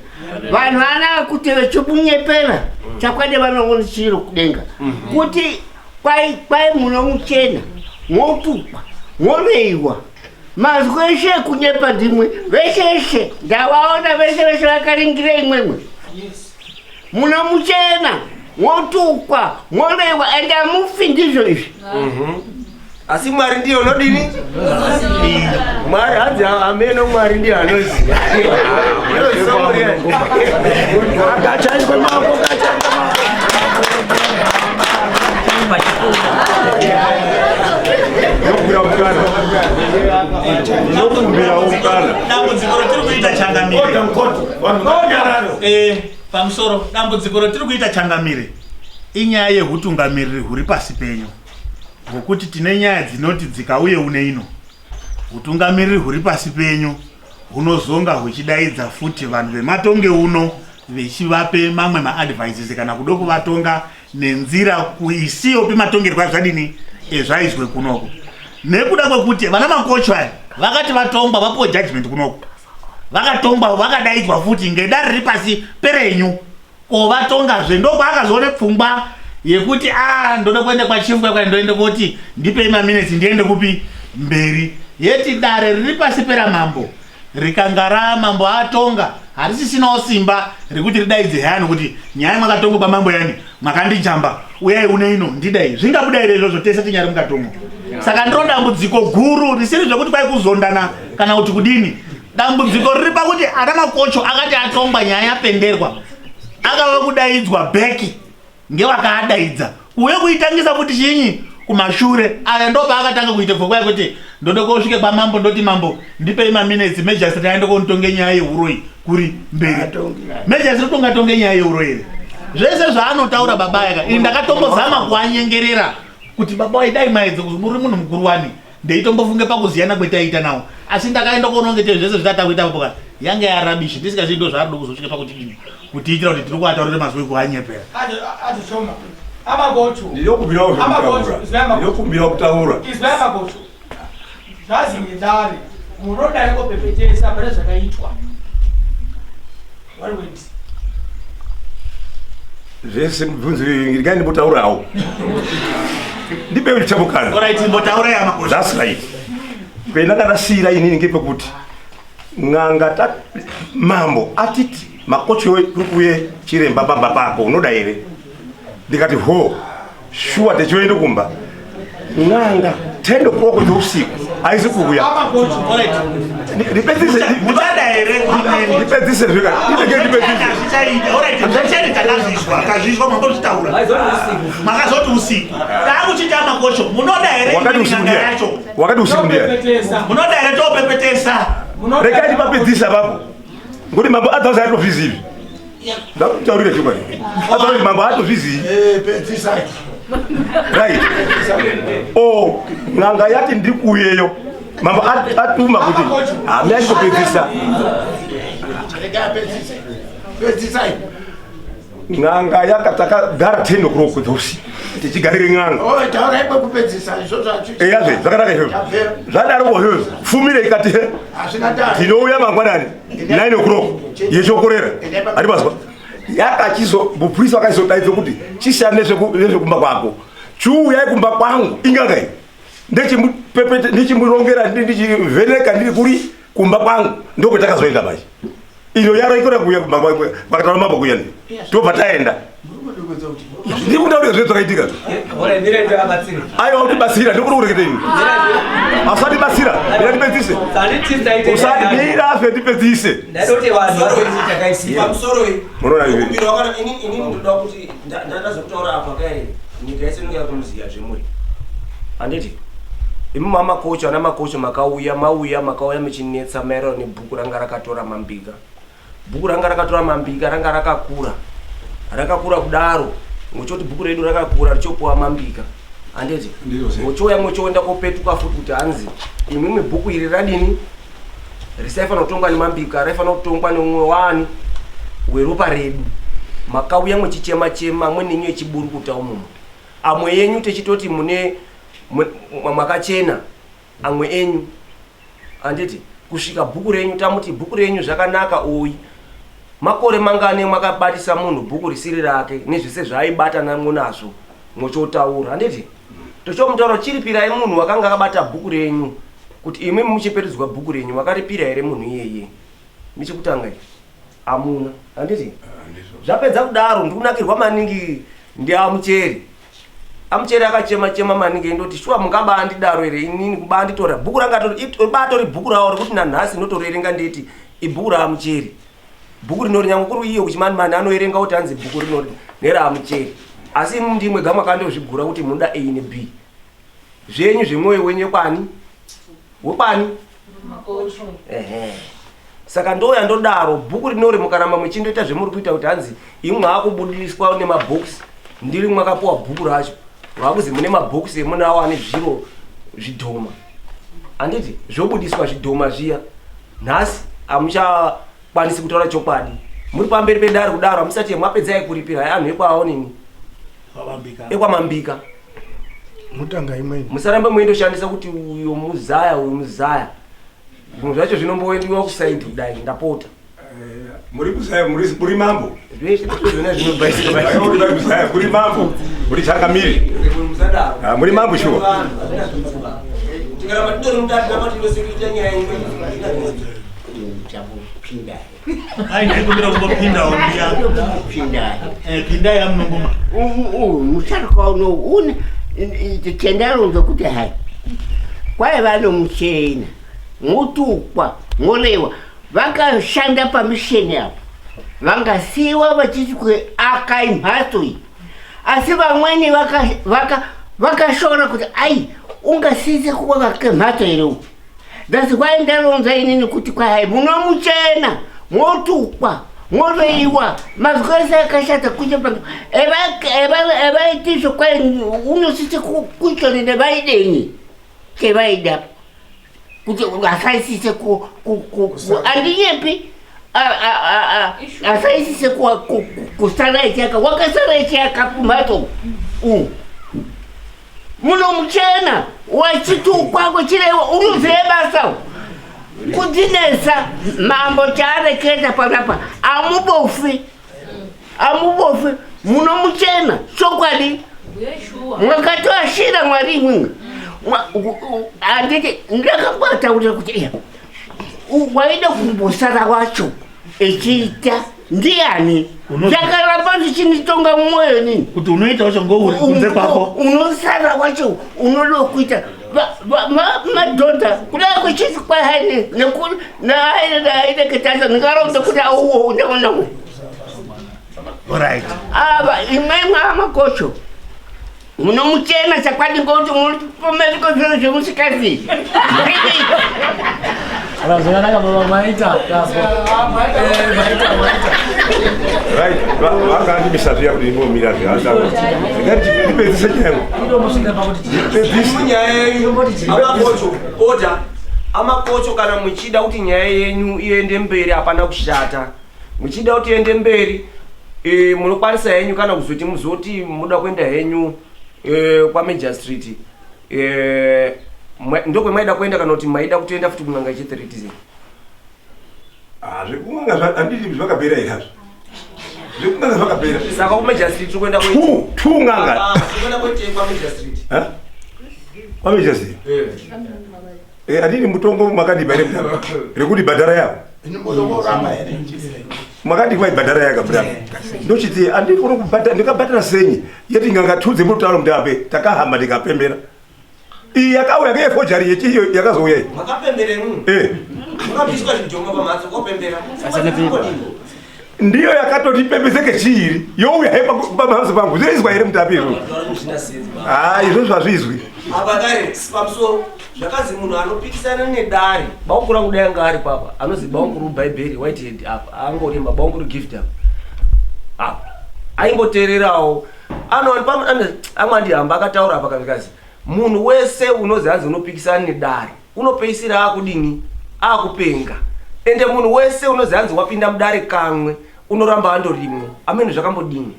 vanhu vana kuti vechikunyepera chakwadi vanoona chiro kudenga mhm. kuti kwai kwai munomuchena motukwa moreiwa mazwi eshe ekunyepa ndimwe veshe eshe ndavaona vese vese vakaringira imwemwe munomuchena motukwa moreiwa ende amufi ndizvo izvi mhm. Asi Mwari ndiye unodini? Mwari hanzi ameno Mwari ndiye anoziva. Akachaiswe maoko, akachaiswe maoko. Dambudziko ratiri kuita changamire. Eh, pamusoro dambudziko ratiri kuita changamire inyaya yehutungamiriri huri pasi penyu. Ngokuti tine nyaya dzinoti dzikauye une ino, hutungamiriri huri pasi penyu hunozonga huchidaidza futi vanhu vematonge uno vechivape mamwe maadvices kana kudo kuvatonga nenzira kuisiyopi matongerwo azvadini ezvaizwe kunoko nekuda kwekuti vana makocho aya vakati vatongwa vapuwe judgment kunoko vakatongwa vakadaidzwa futi ngedare riri pasi perenyu Ko vatongazve ndokwaakazoona pfungwa yekuti a ah, ndoda kuenda kwachief kwakwa ndoenda koti ndipei maminutes ndiende kupi mberi yeti dare riri pasi peramambo rikanga ramambo atonga harisisinawo simba rekuti ridaidze yani kuti nyaya mwakatongwa kwamambo yani mwakandijamba uyai une ino ndidai zvingabuda here izvozvo tese tinyari mukatomo saka ndiro dambudziko guru risiri zvekuti kwai kuzondana kana kuti kudini Dambudziko riri pakuti ana makocho akati atongwa nyaya yapenderwa akava kudaidzwa bheki ngewakaadaidza uye kuitangisa futi chinyi kumashure aya ndo paakatanga kuita pfungwa yekuti ndoda kosvike kwamambo ndoti mambo ndipei maminetsi majastret aende konditonge nyaya yeuroyi kuri mberi majastret ungatonge nyaya yeuroyi here zvese zvaanotaura baba yaka ini ndakatombozama kuanyengerera kuti baba waidai maedze muri munhu mukuru wani ndeitombofunge pakuziyana kwetaiita nawo asi ndakaenda kuonongete zvese zvitatakuita apo ka yanga yarabishi ndisingazivi ndo zvaarikuda kuzosvika pakuti dini kutiitira kuti tiri kuataurire mazwi ekuanyepera ndinokumbirawo kutaura zvazi ngedare Munoda here kopepetesa pane zvakaitwa? One word. Zvese mubvunzo regai ndimbotaurawo. Ndipe chamukana. Alright, mbotaura ya makosi. That's right. Pendakadasiyira inini ngepekuti n'anga ta mambo atiti makochi kuye chiremba pamba pako unoda here? Ndikati ho shuwa techiende kumba n'anga 10 o'clock dzeusiku haisi kuuya. Ndipedzise Muchada here? ndipedzise zveka ndipeke ndipedzise Hazvichaita. Alright, zvichaita takazvizwa. Akazvizwa mambozvitaura. Makazoti usiku. Taakuchita makosho. Munoda here Wakati imimi usiku n'anga ndiye. yacho? Wakati usiku ndiye. Munoda here topepetesa? Regai ndipapedzise apapo. Ngokuti mambo adhauza atozvizivi. Ndakutaurira chokwadi. Adhauza mambo atozvizivi. Eh, pedzisai. Right. Oh, n'anga yati ndiri kuuyeyo. Mambo atuma kuti hame achitopedzisa. Regai pedzise. Pedzisai. N'anga yakatakagara 10 o'clock dzeusiku tichigarire n'anga. Oh, taurai kwekupedzisa izvozvo hachi. Eyazve zvakanaka izvozvo. Tabvera. Zvadaroko izvozvo. Fumire ikati he. Hazvina ndaa. Tinouya mangwanani 9 o'clock yechokorera. Handipazwa. Yakachizo mupurisa wakachizodaidza kuti chisiyana nezvekumba kwako. Chiuyai kumba kwangu inganga iyi. Ndichimupepete ndichimurongera ndichivheneka ndiri kuri kumba kwangu ndokwetakazoenda manje. Iyo yaro ikona kuuya kumba kwangu pakataura mambo kuya ndi. Tobva taenda. Ndiri kutaura zve zvakaitika. Aiwa utibatsira ndikuti kureketa ini. Asatibatsira, mira ndipedzise. Usati mira zve ndipedzise. Ndaidoti vanhu varoiti chakaitika. Pamusoro iyi. Munoona izvi? Kumbirwa kana ini ndoda kuti ndazotaura apa kai nyika yese inenge yakumuziya zvemuri. Handiti? Imi mamakocho ana makocho makauya mauya makauya muchinetsa maererano nebhuku ranga rakatora mambika. Bhuku ranga rakatora mambika ranga rakakura. Rakakura kudaro ngochoti bhuku redu rakakura richopuwa mambika. Handiti? Ngochouya ngochoenda kopetuka futi kuti hanzi imwimwi bhuku iri radini? Risaifanira kutongwa nemambika, raifanira kutongwa neumwe wani weropa redu. Makauya muchichema chema amweni enyu echiburukuta umumu. Amwe yenyu techitoti mune makachena amwe enyu. Handiti? Kusvika bhuku renyu tamuti bhuku renyu zvakanaka oyi. Makore mangani makabatisa munhu bhuku risiri rake nezvese zvaaibata namwo nazvo mwochotaura. Handiti? Tochomutaura chiripirai munhu wakanga akabata bhuku renyu kuti imwi muchipetudzwa bhuku renyu makaripira here munhu iyeye. Ndichikutanga ichi. Amuna. Handiti? Zvapedza kudaro ndikunakirwa maningi ndiamucheri. Amucheri akachema chema maningi ndoti shuwa mungabandidaro here inini kubanditora bhuku ranga batori bhuku rawo rekuti nanhasi ndotorerenga nditi ibhuku raamucheri. Bhuku rinori nyange kuri iyo kuchimanimani anoerenga kuti hanzi bhuku rinori neraamucheri. Asi imwi ndimwe gama kandozvigura kuti munoda A ne B. Zvenyu zvemwoyo wenyu wekwani? Wekwani? Ehe. Saka ndoya ndodaro bhuku rinori mukaramba muchindoita zvemuri kuita kuti hanzi imwe akubudiswa nemabhokisi ndiri mwakapuwa bhuku racho vakuzi mune mabhokisi emunawo ane zviro zvidhoma handiti zvobudiswa zvidhoma zviya nhasi amuchakwanisi kutaura chokwadi muri pamberi pedare kudaro hamusati mwapedzai kuripira anhu ekwaonini ekwamambika mutanga imweni musarambe muindoshandisa kuti uyo muzaya uyo muzaya zvimwe zvacho zvinomboendiwa kusaidi kudai ndapota Muri kuzaya muri mambo. Zvese zvona zvinobhaisika Muri kuzaya muri mambo. Muri changamire. Ah, muri mambo shuwa. Tikaramba titori mudati ramba tindosekirita nyaya imwe. Ai ndaikumbira kumbopindawo mbiya. Pindai. Eh, pindai yamunongoma. Musharuka uno une chendaronza kuti hai kwaiva nomuchena motukwa morewa vakashanda pamisheni apo vangasiyiwa vachiti akai mhatso iyi asi vamweni vakashora kuti ai ungasise kuvaka mhatso here uku That's why ndaronza inini kuti kwai munomuchena motukwa moreiwa mazwi ese akashata kunje pano evaitisvo kwai unosise kuchonene vaidenyi chevaida kuti asaisise andinyepi asaisise kusara echiaka wakasara echiaka kumhatso munomuchena wachitukwa kuchirewa unozive basa Kudzinesa mambo chaareketa panapa amubofi amubofi munomuchena chokwadi mwakatoashira mwari imwimwi handiti ndakabata kuti iya waida kumbosara wacho echiita ndiani zvakaramba zvichinditonga mumwoyo nini kuti unoita wacho ngouri kunze kwako unosara wacho unoda kuita madhodha kudai kuchisi kwahaine naaineketasa ndingarombe kuti auwo ndaonawo Alright. Ava imwe amakosho munomuchena chakwadi ngokuti munopomeriko zviro zvemusikazi. Zvakanaka baba maita tazwa. Eh, maita maita. Right, vakandimisa zviya kuti ndimbomira zviya. Ndikati ndipedzise changu. Indomusvika pakuti Ndipedzise. Nyaya yenyu amakocho order amakocho kana muchida kuti nyaya yenyu iende mberi hapana kushata. Muchida kuti iende mberi e, munokwanisa henyu kana kuzoti muzoti muda kuenda henyu e, kwa Major Street e, ndokwemaida kuenda kana kuti maida kutoenda futi kun'anga yechi3 Ah, zvekun'anga handiti zvakapera here hazvo? Zvekun'anga zvakapera. Saka ku Major Street tiri kuenda Two, two n'anga. Ah, tiri kuenda kuitei kwa Major Street? Ha? Kwa Major Street? Eh, handiti mutongo makandipa here mudhara? Rekuti bhadhara yavo. Makati kwaibhadhara yaka mudhara. Ndochiti handiti kuno kubhadhara ndikabhadhara senyi yeti n'anga two dzemutauro mudape takahamba ndikapembera. Iyi yakauya ngeyefojari yechiyo yakazouya iyi. Makapembera imwimwi? Eh. Makapiswa zvidhoma pamhatso kopembera. Ndiyo yakatoti pembezeke chiiri youya he pamhatso pangu zvinoizwa here mutapi izvozvo? Ah, izvozvo hazviizwi. Apa dare pamusoro zvakanzi munhu anopikisana nedare bauku rangu dai anga ari papa anozi bauku rubhaibheri whitehead apa angorima bauku rugift apa apa aingoteererawo amwe andihamba akataura apa kazvikazi munhu wese unozi hanzi unopikisana nedare unopeisira akudini akupenga ende munhu wese unozi hanzi wapinda mudare kamwe unoramba andorimwo amene zvakambodini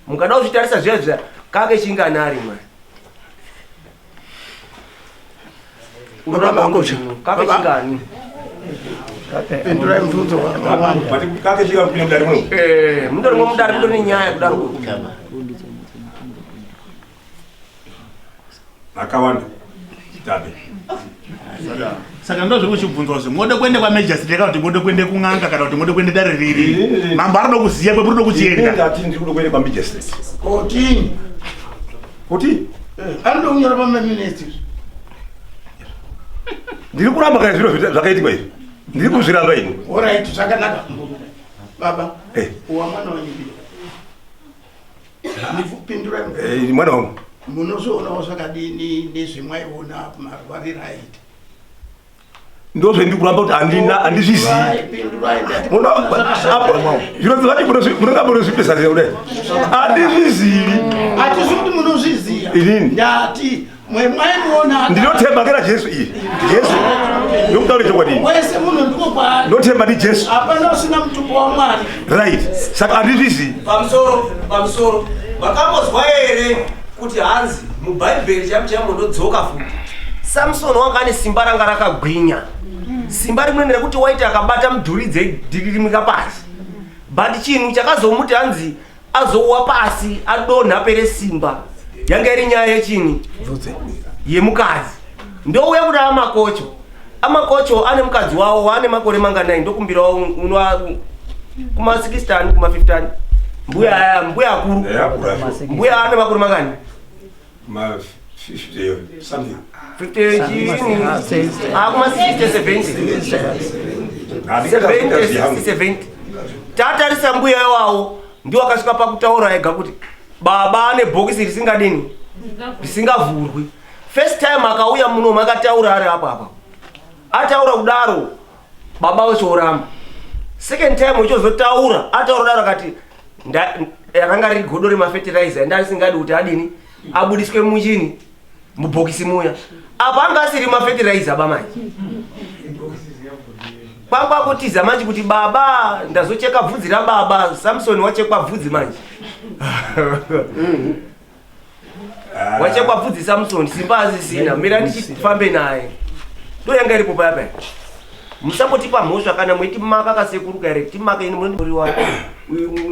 mukada kuzvitarisa zviya zviya kake chingani ari mwari unoramba andorimwo kake chingani Pindurai mubvunzo wangu. Kake chingani kupinda mudare muno? Eh, mundori mudare mundori nenyaya kudaro. Akawanda. Tabe. Saka ndo zviri kuchibvunzwa kuti mode kuenda kwaMajor Street kana kuti mode kuenda kun'anga kana kuti mode kuenda dare riri. Mambo arikuda kuziya kwemuri kuchienda. Ndati ndiri kuda kuenda kwaMajor Street. Kotini. Kotini? Anoda kunyora pamaministry. Ndiri kuramba kana zviro zvakaitika izvi. Ndiri kuzviramba ini. Alright, zvakanaka. Baba. Eh. Uwa mwana wenyu. Ndipindurai. Eh, mwana wangu. Munozvionawo zvakadini nezvemwaiona marwariro aita? Ndozvendiri kuramba kuti handina handizvizivi. Pindurai ndati. Zviro zvacho munonga munozvipesazira kudai. Handizvizivi. Hatisi kuti munozviziva. Inini. Ndati mwemwaimuona. Ndinotemba ngera Jesu iyi. Jesu. Ndokutaura chokwadi. Wese munhu ndiko kwaari. Ndotemba ndi Jesu. Hapana usina mutupo waMwari. Right. Saka handizvizivi. Pamusoro, pamusoro. Makambozwa here kuti hanzi mubhaibheri chaimo chaimo ndodzoka futi. Samson wanga ane simba ranga rakagwinya. Simba rimweni rekuti waiti akabata mudhuri dzedhiririmika pasi. But chinhu chakazomuti hanzi azowa pasi adonha pere simba. Yanga iri nyaya yechini? Yemukadzi. Ndouya kuda amakocho. Amakocho ane mukadzi wawo waane makore manganai ndokumbirawo unwa kuma 60 kuma 50 mbuya aya mbuya akuru mbuya ane makore mangani Ma 50 something. 50 chini ah kuma 60 70 70 tatarisa mbuya iwawo ndiwo akasvika pakutaura ega kuti baba ane bhokisi risingadini risingavhurwi first time akauya muno makataura ari apo apa ataura kudaro baba vachioramba second time uchizotaura ataura kudaro akati ranga riri godo remafetiraiza enda risingadi kuti adini abudiswe muchini mubhokisi muya apa anga asiri mafetiraiza ba manje kwangwa kutiza manje kuti baba ndazocheka bvudzi rababa Samson wachekwa bvudzi manje wachekwa bvudzi Samson simba asisina mira ndichifambe naye ndo yanga iripo paya paya. Musambotipa mhosva kana mwetimaka kasekuru kaere timaka ini munoriwa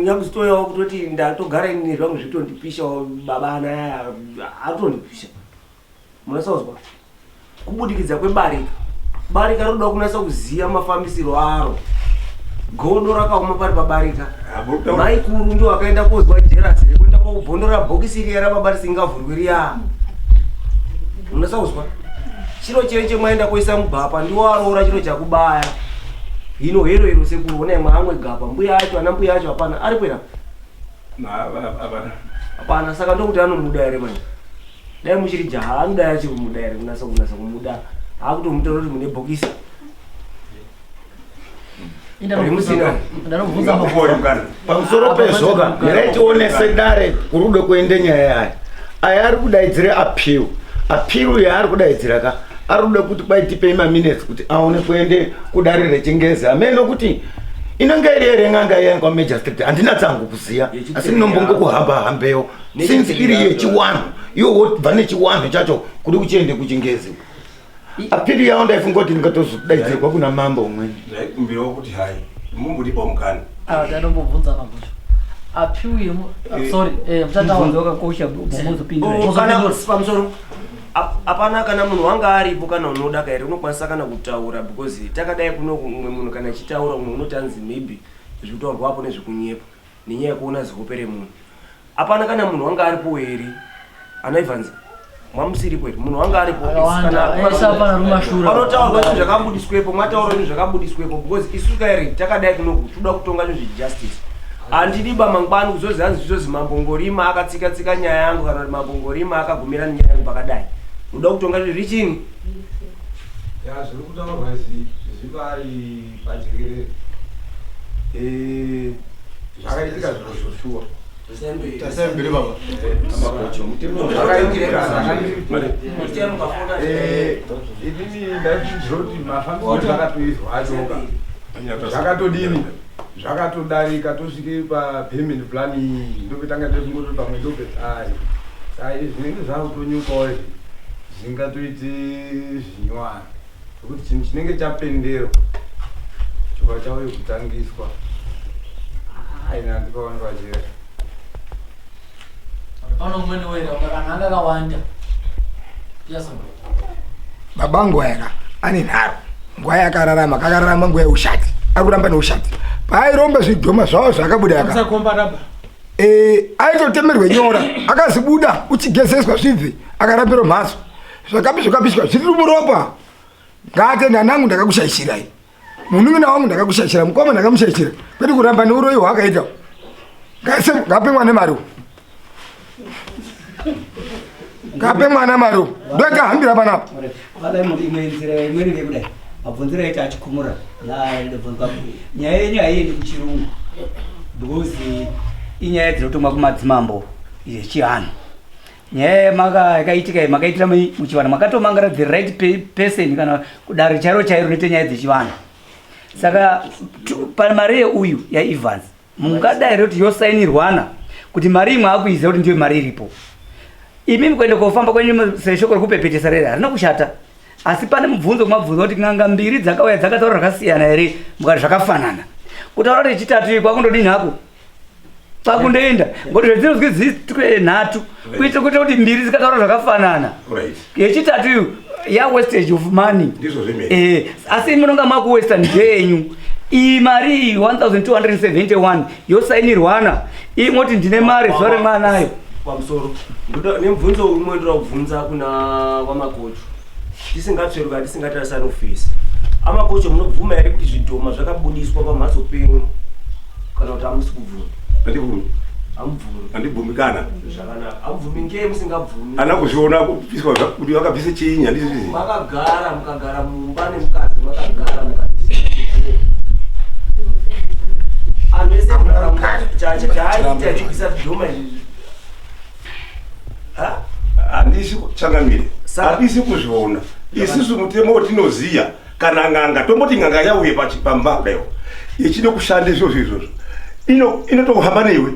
nyakuzotoyawo kutoti ndatogara ini zvangu zvitondipisha baba ana atondipisha. Munasauzwa kubudikidza kwebarika. Barika rinoda kunasa kuziva mafambisiro aro. Godo rakaoma pari pabarika. Maikuru ndio akaenda kozwa jerasi rekuenda kwakubvondora bhokisi riya rababa risingavhurwi riya. Munasauzwa chiro chenche mwaenda kuisa mugapa ndiwo aroora chiro chakubaya. Hino hero hero sekuru onai mwaamwe gapa mbuya acho ana mbuya acho hapana aripo here? Hapana. Hapana saka ndokuti anomuda here manje? Dai muchiri jaha anodai achiri kumuda here kunasa kunasa kumuda akutomutora kuti mune bhokisi. Pamusoro pezvoka mirai tionese dare kurudo kuende nyaya yaya aya ari kudaidzira appeal appeal yaari kudaidzira ka ari kuda kuti kwai tipei maminutes kuti aone kuende kudare rechingezi hameno kuti inenge iri here n'anga iya kwamagistrate handina tsangu kuziya asi ndinombongokuhamba hambeyo since iri yechiwanhu iwo wobva nechiwanhu chacho kuri kuchiende kuchingezi apiri yawo ndaifunga kuti ndingatozodaidzirwa kuna mambo umweni ndaikumbirawo kuti hai mumbondipawo mukana Ah, ndanombobvunza magosho apiu yemu ah, sorry eh muchataura Mubvunzo wakakosha mozopindura. Oh, kana pamusoro hapana kana munhu wanga aripo kana unoda kairi unokwanisa kana kutaura because takadai kuno umwe munhu kana achitaura umwe unoti anzi maybe zvekutaurwa apo nezvekunyepa nenyaya yekuona zihope remunhu Hapana kana munhu wanga aripo here? Ana Evans mwamusiripo here? Munhu wanga aripo. Panotaurwa zvinhu zvakabudiswepo, mwataura zvinhu zvakabudiswepo because isu kairi takadai kunoku toda kutonga zvinhu zvejustice. Handidi ba mangwani kuzozi hanzi zvizozi mambo Ngorima akatsika tsika nyaya yangu kana kuti mambo Ngorima akagumira nyaya yangu pakadai. Unoda kutonga zvinhu zvichini? Ya zviri kutaurwa izvi zvivari pajekerere. Eh zvakaitika zviro zvoshuwa. Inini ndaizoti mafambisiro zvakatoizwa achoka zvakatodini zvakatodarika tosvike papayment plan ndopetanga tozingoti pamwe ndopetsai sai zvinenge zvakutonyukawo izvi zvingatoite zvinyowani Nekuti chinhu chinenge chapenderwa chobva chauye kutangiswa. Aina handipaoni pachera. Pano umweni wera kana anga akawanda. Yes. Babangu aya ane nharo. Nguva yakararama kakararama nguva yeushati. Ari kuramba neushati. Paairomba zvidhoma zvavo zvakabuda yaka. Eh, aitotemerwe nyora akazibuda uchigezeswa zvibve akarambiro mhatso zvakapi zvakapiswa zviri muropa ngaatenda nangu ndakakushaishirai munun'una wangu ndakakushaishira mukoma ndakamushaishira kwete kuramba neuroyi hwaakaita ngape mwana mari ngape mwana mari ndokahambira panapa imwe nzira imweni ngekudai mabvunziro aita achikumura nyaya yenyu haiendi kuchirungu because inyaya dzinotongwa kumadzimambo yechianhu nyaya yakaitika iyi makaitira muchivanhu makatomangara the right person kana kudare chairo chairo noite nyaya dzechivanhu saka pamari yeuyu yaevans mungadai here kuti yosainirwana kuti mari imwe akuiziva kuti ndiyo mari iripo imi mukuenda kofamba kwenyu seshoko rekupepetesa rere harina kushata asi pane mubvunzo kumabvunzo kuti n'anga mbiri dzakauya dzakataura zvakasiyana here mukati zvakafanana kutaura kuti chitatu iyi kwakundodini hako kwakundoenda ngokuti zvedzinozwi dzitwe nhatu kuitira kuita kuti mbiri dzikataura zvakafanana yechitatu iyo ya wastage of money eh, asi munonga makuwesta ndeyenyu iyi mari iyi 1271 yosainirwana iyi moti ndine mari zuva remwanayo pamusoro nemubvunzo umwe ndoda kubvunza kuna vamakocho tisingatsveruka tisingatarisani ofisi amakocho munobvuma here kuti zvidhoma zvakabudiswa pamhatso penyu kana kuti hamusi kubvuma andibvumi hamubvumi andibvumi kana zvakanaka hamubvumi ngei musingabvumi ana kuzviona kubviswa kuti vakabvise chiinyi handizvizi makagara mukagara mumba nemukadzi makagara mukadzi anhu ese chaaita chibvisa zvidhoma izvi handisi changamire handisi kuzviona isusu mutemo watinoziya kana n'anga tomboti n'anga yauye pamba kudaiwo ichide kushanda izvozvo izvozvo inotohamba newe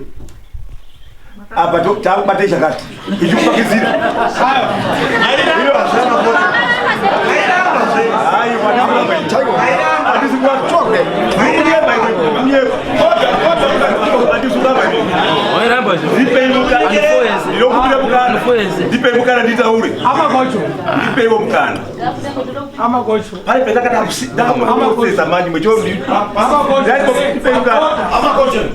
apa takubate chakati ichikupakidzira Ndipei mukana nditaure. Ndipeiwo mukana. Pari pendakadakuseza manje mwecho ndipei mukana. Amakocho,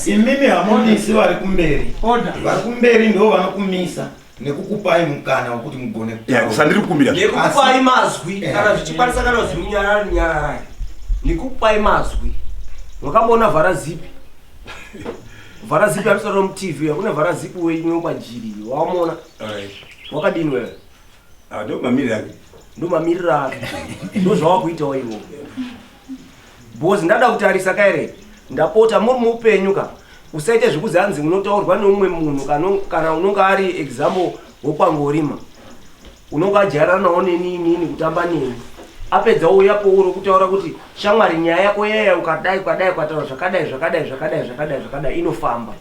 imimi hamunisi vari kumberi. Vari kumberi ndo vanokumisa nekukupai mukana wekuti mugone. Ya, kusandiri kukumbira. Nekukupai mazwi kana zvichikwanisa, kana zvirunyarara nyararai, nekukupai mazwi. Wakamboona vhara zipi? Vhara zipi anosara muTV. Hakuna vhara zipi weimwe kwajiri wamuona wakadini wewe? Ndo mamiriro ake. Ndo mamiriro ake, ndo zvawakuitawo iwo, because ndada kutarisa kaere. Ndapota, muri muupenyu ka, usaite zvekuzi hanzi unotaurwa neumwe munhu kana unonge ari example wokwangorima, unonge ajairana nawo neni, inini kutamba neni, apedza ouya pouri kutaura kuti shamwari, nyaya yako yaya, ukadai ukadai, ukataura zvakadai zvakadai zvakadai zvakadai zvakadai, inofamba.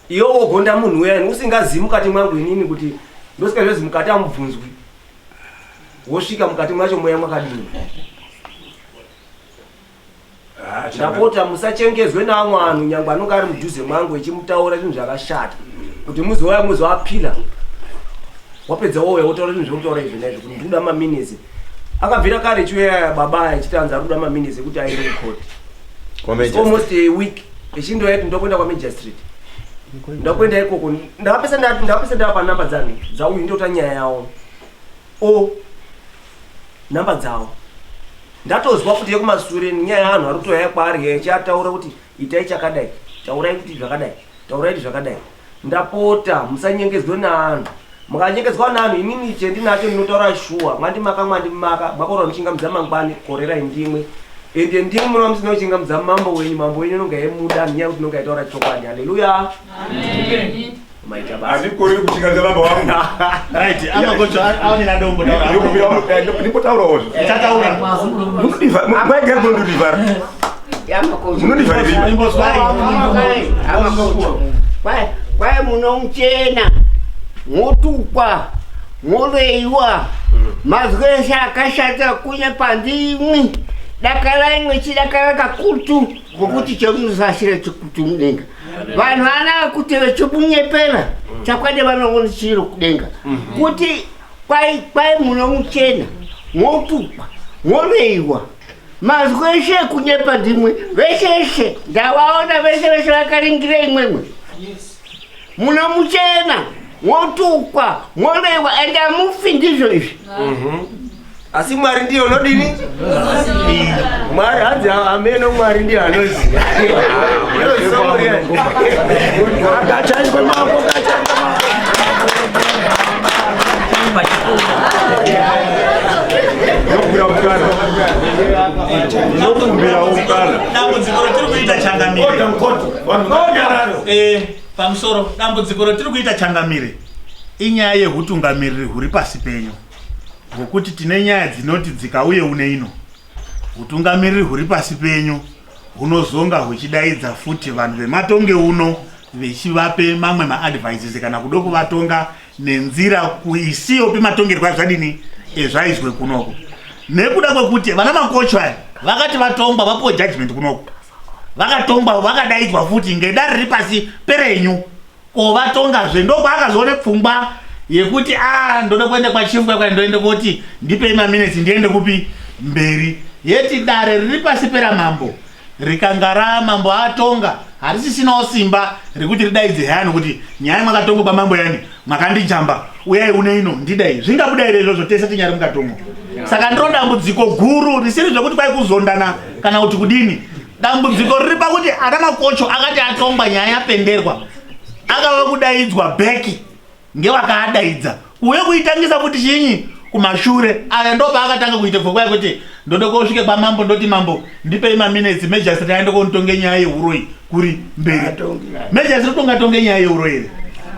Iwe wogonda munhu uyani usingazivi mukati mwangu inini kuti ndosika zvozi mukati amubvunzwi. Wosvika mukati mwacho mweya mwakadini? Ndapota, musachengezwe naamwe anhu, nyangwe anonge ari mudhuze mwangu echimutaura zvinhu zvakashata kuti muzouya muzoapila. Wapedza wouya wotaura zvinhu zvekutaura izvi naizvo kuti ndikuda maminitsi. Akabvira kare chiuya baba aya achiti anzi ari kuda maminitsi ekuti aende kukoti. Almost a week echindoya kuti ndokuenda kwamagistrate, ndakuenda ikoko. Ndakapesa ndakapesa ndava namba dzani dzauyu, ndota nyaya yawo o namba dzawo. Ndatozwa futi yekumasure nyaya yevanhu vari kutoyaya kwaari yechiataura kuti itai chakadai, taurai kuti zvakadai, taurai kuti zvakadai. Ndapota, musanyengedzwe naanhu. Mukanyengedzwa naanhu, inini chendinacho ndinotaura shuwa. Mwandimaka, mwandimaka, mwakaura muchingamidza mangwani korerai ndimwe, ende ndimwe munova musina kuchingamidza mambo wenyu. Mambo wenyu unonga yemuda nenyaya yekuti unonga aitaura chokwadi. Haleluya, maita basa. Handikoreri kuchingamidza mambo wangu. Right, amakocho aonera dombo. Ndimbotaurawo. Tataura. Mwaigari munondivhara, munondivhara. Kwai munomuchena, motukwa, moreiwa mazwi ese akashata kunyepa ndimwi. Dakarai mwechidakara kakutu, ngokuti chemunozashira chikutu mudenga. Vanhu vana kuti vechimunyepera chakwadi vanoona chiro kudenga kuti kwai munomuchena, motukwa, moreiwa mazwi eshe ekunyepa ndimwe. Veshe eshe ndavaona, veshe veshe vakaringira imwemwe. Munomuchena, motukwa, moreiwa, ende amufi. Ndizvo izvi. Asi Mwari ndiye unodini? Mwari hanzi ameno, Mwari ndiye anoziva. Akachaiswe mambo. Ndinokumbira mukana, ndinokumbirawo mukana. Dambudziko ratiri kuita, changamire, pamusoro, dambudziko ratiri kuita, changamire, inyaya yehutungamiriri huri pasi penyu, ngokuti tine nyaya dzinoti dzikauye une ino. Hutungamiriri huri pasi penyu hunozonga huchidaidza futi vanhu vematonge uno, vechivape mamwe maadvices kana kudo kuvatonga nenzira kuisiyopi matongerwo azvadini ezvaizwe kunoko, nekuda kwekuti vana makocho aya vakati vatongwa, vapiwe judgment kunoko, vakatongwa, vakadaidzwa futi ngedare riri pasi perenyu kovatongazve. Ndokwaakazoone pfungwa yekuti a ndoda kuenda kwachief kwakwa, ndoende koti ndipei maminitsi ndiende kupi mberi. Yeti dare riri pasi peramambo rikanga ramambo atonga harisisinawo simba rekuti ridaidze yani kuti nyaya mwakatongwa kwamambo yani mwakandijamba, uyai une ino ndidai. Zvingabuda here izvozvo tese tinyari mukatomo? Saka ndiro dambudziko guru risiri zvekuti kwai kuzondana kana kuti kudini. Dambudziko riri pakuti ana makocho akati atongwa, nyaya yapenderwa, akava kudaidzwa bheki ngewakaadaidza uye kuitangisa kuti chinyi kumashure aya. Ndo paakatanga kuita pfungwa yekuti ndode kosvike kwamambo, ndoti mambo ndipei maminitsi, magistrate aende konditonge nyaya yeuroyi kuri mberi. Magistrate tongatonge nyaya yeuroyi here?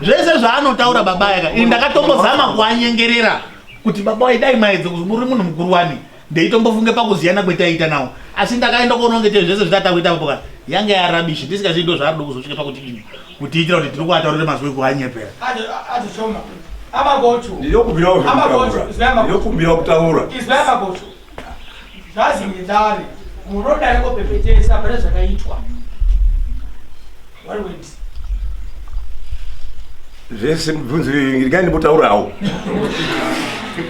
Zvese zvaanotaura baba yaka ini ndakatombozama kuanyengerera kuti baba waidai maedze kuti muri munhu mukuru wani, ndeitombofunge pakuziyana kwetaiita nawo, asi ndakaenda kuonongete zvese zvitata kuita apo yanga yarabishi ndisingazivi ndo zvaari kuzosvika pakuti dini kutiitira kuti tiri kuataurire mazwi ekuanyepera. Atochoma amakocho. Ndinokumbirawo Amakocho, zvekutaura. Izwai amakocho. Ndinokumbirawo kutaura. Izwai amakocho, zvazi ngedare. Munoda kopepetesa pane zvakaitwa. One word. Zvese mubvunzo regai ndimbotaurawo.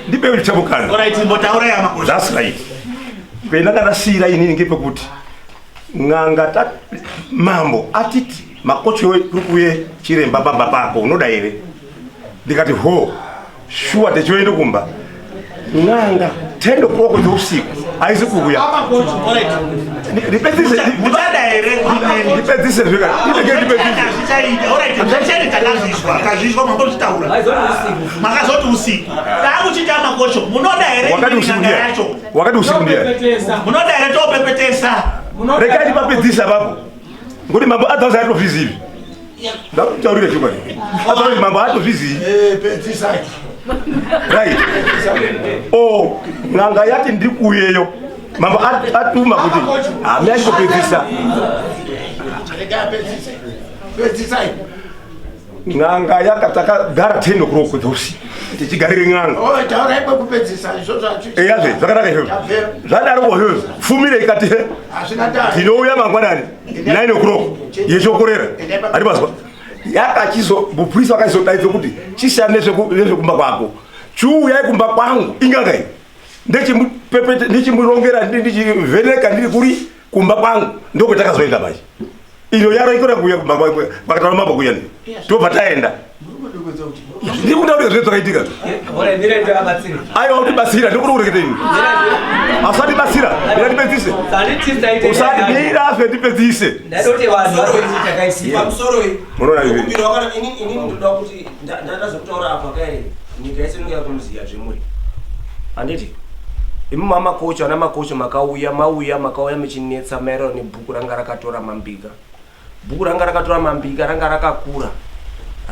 Ndipewo chichamukana. Alright, imbotaura yamakocho. That's right. Pendakadasiyira inini ngepekuti n'anga ta mambo atiti makocho kuri kuye chiremba pamba pako unoda here? Ndikati ho shuwa techoende kumba. N'anga 10 o'clock dzeusiku haisi kuuya. Ndipedzise Muchada here? ndipedzise zveka. Ndipedzise ndipedzise. Hazvichaita. Alright, zvichaita takazvizwa. Takazvizwa mambozvitaura. Makazoti usiku. Taakuchita makocho. Munoda here Wakati usiku n'anga ndiye. yacho? Wakati usiku ndiye. Munoda here topepetesa? Regai ndipapedzise apapo. Ngokuti mambo adhauza atozvizivi. Ndakutaurira chokwadi. Adhauza mambo atozvizivi. Eh, pedzisai. Right. O n'anga yati ndiri kuuyeyo. Mambo atuma kuti hame achitopedzisa. Regai apedzise. Pedzisai. N'anga yakatakagara 10 o'clock dzeusiku tichigarire n'anga. Oh, taurai kwekupedzisa izvozvo hachi. Eyazve zvakanaka izvozvo. Tabvera. Zvadaroko izvozvo. Fumire ikati he. Hazvina ndaa. Tinouya mangwanani 9 o'clock yechokorera. Handibazwa. Yakachizo mupurisa wakachizodaidzwa kuti chisiyana nezvekumba kwako. Chiuyai kumba kwangu inganga iyi. Ndichimupepete ndichimurongera ndichivheneka ndiri kuri kumba kwangu ndokwetakazoenda manje. Iyo yaro ikora kuuya kumba kwangu vakataura mambo kuuya ndi. Tobva taenda. Ndiri kutaura zve zvakaitika. Aiwa utibatsira ndikuti kureketa ini. Asatibatsira, mira ndipedzise. Usati mira zve ndipedzise. Ndadoti vanhu vari chakaisiya. Pamusoro iyi. Munoona izvi? Kumbira wakana ini ini ndoda kuti ndazotaura apa kai nyika yese inenge yakumuziya zvemuri. Handiti? Imi mamakocho ana makocho makauya mauya makauya muchinetsa maererano nebhuku ranga rakatora mambika. Bhuku ranga rakatora mambika ranga rakakura.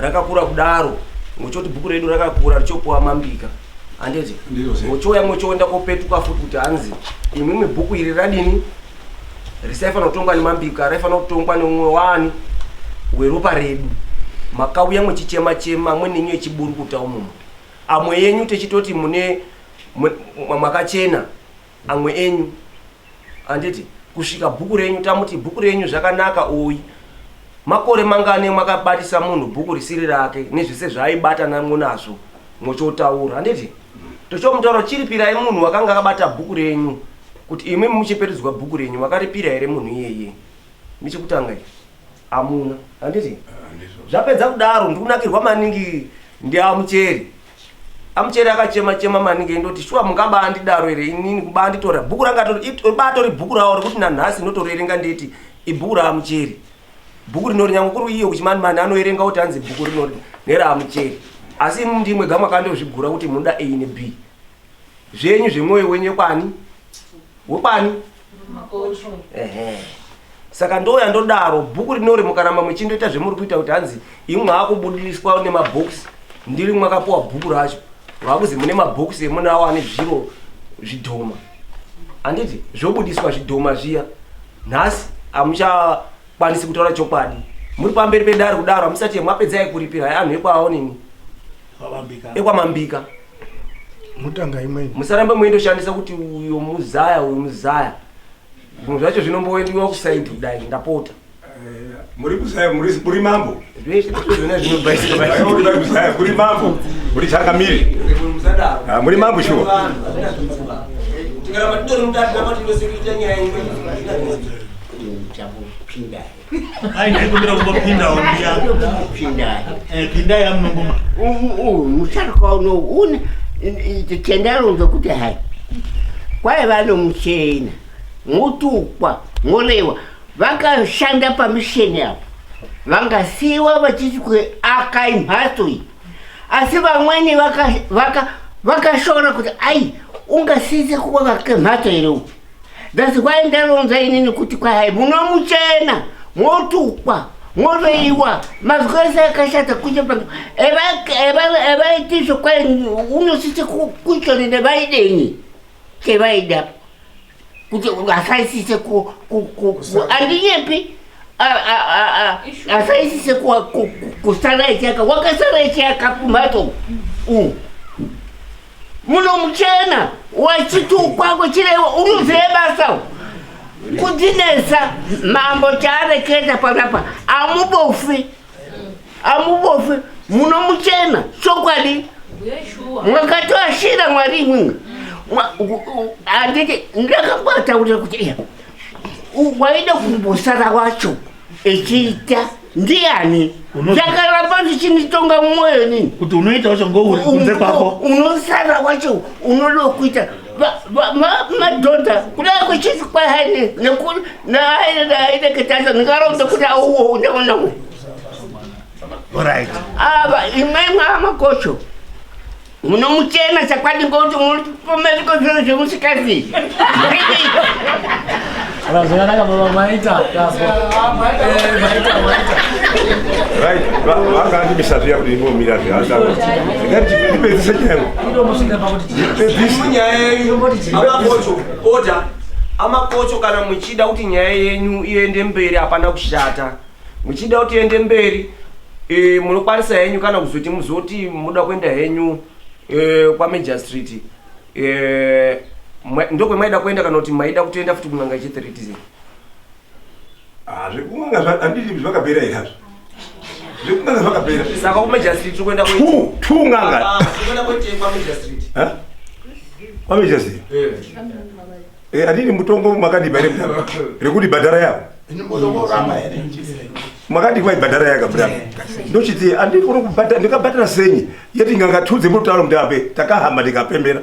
Rakakura kudaro ngochoti bhuku redu rakakura richopuwa mambika. Handiti? Ngochouya ngochoenda kopetuka futi kuti hanzi imwimwi bhuku iri radini? Risaifanira kutongwa nemambika, raifanira kutongwa neumwe wani weropa redu. Makauya muchichema chema amweni enyu echiburukuta umumu. Amwe enyu techitoti mune makachena amwe enyu. Handiti? Kusvika bhuku renyu tamuti bhuku renyu zvakanaka oyi. Makore mangani makabatisa munhu bhuku risiri rake nezvese zvaaibata namwo nazvo mochotaura. Handiti? Tochomutaura chiripirai munhu wakanga akabata bhuku renyu kuti imwi muchipetudzwa bhuku renyu makaripira here munhu iyeye. Nechekutanga ichi amuna. Handiti? Zvapedza kudaro ndikunakirwa maningi ndiamucheri. Amucheri akachema chema maningi endoti shuwa mungabandidaro here inini kubanditora bhuku ranga batori bhuku rawo rekuti nanhasi ndotorerenga ndeti ibhuku raamucheri. Bhuku rinori nyange kuri iye kuchimanimani anoerenga kuti hanzi bhuku rinori neraamucheri. Asi imwi ndimwe gama kandozvigura kuti munoda A ne B. Zvenyu zvemwoyo wenyu wekwani? Wekwani? Ehe. Saka ndoya ndodaro bhuku rinori mukaramba muchindoita zvemuri kuita kuti hanzi imwe maakubudiriswa nemabhokisi ndiri mwakapuwa bhuku racho vakuzi mune mabhokisi emunawo ane zviro zvidhoma handiti zvobudiswa zvidhoma zviya nhasi hamuchakwanisi kutaura chokwadi muri pamberi pedare kudaro hamusati mwapedzai kuripira anhu ekwawo nini ekwamambika mutanga imweni musarambe muindoshandisa kuti uyo muzaya uyo muzaya zvimwe zvacho zvinomboendiwa kusaidi kudai ndapota Muri kuzaya muri muri mambo. Zvese zvona zvinobhaisika Muri kuzaya muri mambo. Muri changamire. Ah, muri mambo shuwa. Tikaramba titori mudati namatindosekuita nyaya imwe. Uchapinda. Ai ndaikumbira kumbopindawo ndiya. Pinda. Eh, pindai amunongoma. Musharuka uno une tendaronza kuti hai kwaiva nomuchena motukwa morewa vakashanda pamisheni apo vangasiyiwa vachiti akai mhatso iyi asi vamweni vakashora kuti ai ungasise kuvaka mhatso here uku that's why ndaronza inini kuti kwai munomuchena motukwa moreiwa mazwi ese akashata kuite evaitizvo kwai unosise kuitonene vaidenyi chevaida kuti asaisise andinyepi asaisise kusara echiaka wakasara echiaka kumhatso muno muchena wachitukwa kuchirewa unozive basa Kundinetsa mambo chaareketa panapa amubofi amubofi munomuchena chokwadi mwakatoashira mwari imwimwi handiti ndakambataurira kuti iya waida kumbosara wacho echiita ndiani zvakaramba zvichinditonga mumwoyo nini kuti unoita wacho ngouri kunze kwako unosara wacho unoda kuita madhodha kudai kuchiti kwahaine naaineketasa ndingarombe kuti auwo ndaonawo Alright. Ava imwe amakosho munomuchena chakwadi ngokuti muripomeri zviro zvemusikazi. Zvakanaka baba maita tazwa. Eh, maita maita. Right, vanga andimisa zviya kuti ndimbomira zviya. Ndingati ndipedzise nyaya. Inombosvika pakuti Ndipedzise. Nyaya yenyu amakocho order amakocho kana muchida kuti nyaya yenyu iende mberi hapana kushata. Muchida kuti iende mberi e, munokwanisa henyu kana kuzoti muzoti muda kuenda henyu e, kwaMajor Street e, ndokwemaida kuenda kana kuti maida kutoenda futi kun'anga yechi30 Ah, zvekun'anga handiti zvakapera here hazvo? Zvekun'anga zvakapera. Saka kuMajor Street tiri kuenda Two, two n'anga. Ah, tiri kuenda kuitei kwaMajor Street? Ha? KwaMajor Street? Eh, handiti mutongo makandipa here mudhara? Rekuti bhadhara yavo. Makati kwaibhadhara yaka mudhara. Ndochiti handiti kuno kubhadhara ndikabhadhara senyi yeti n'anga tudze mutauro mudape takahamba ndikapembera.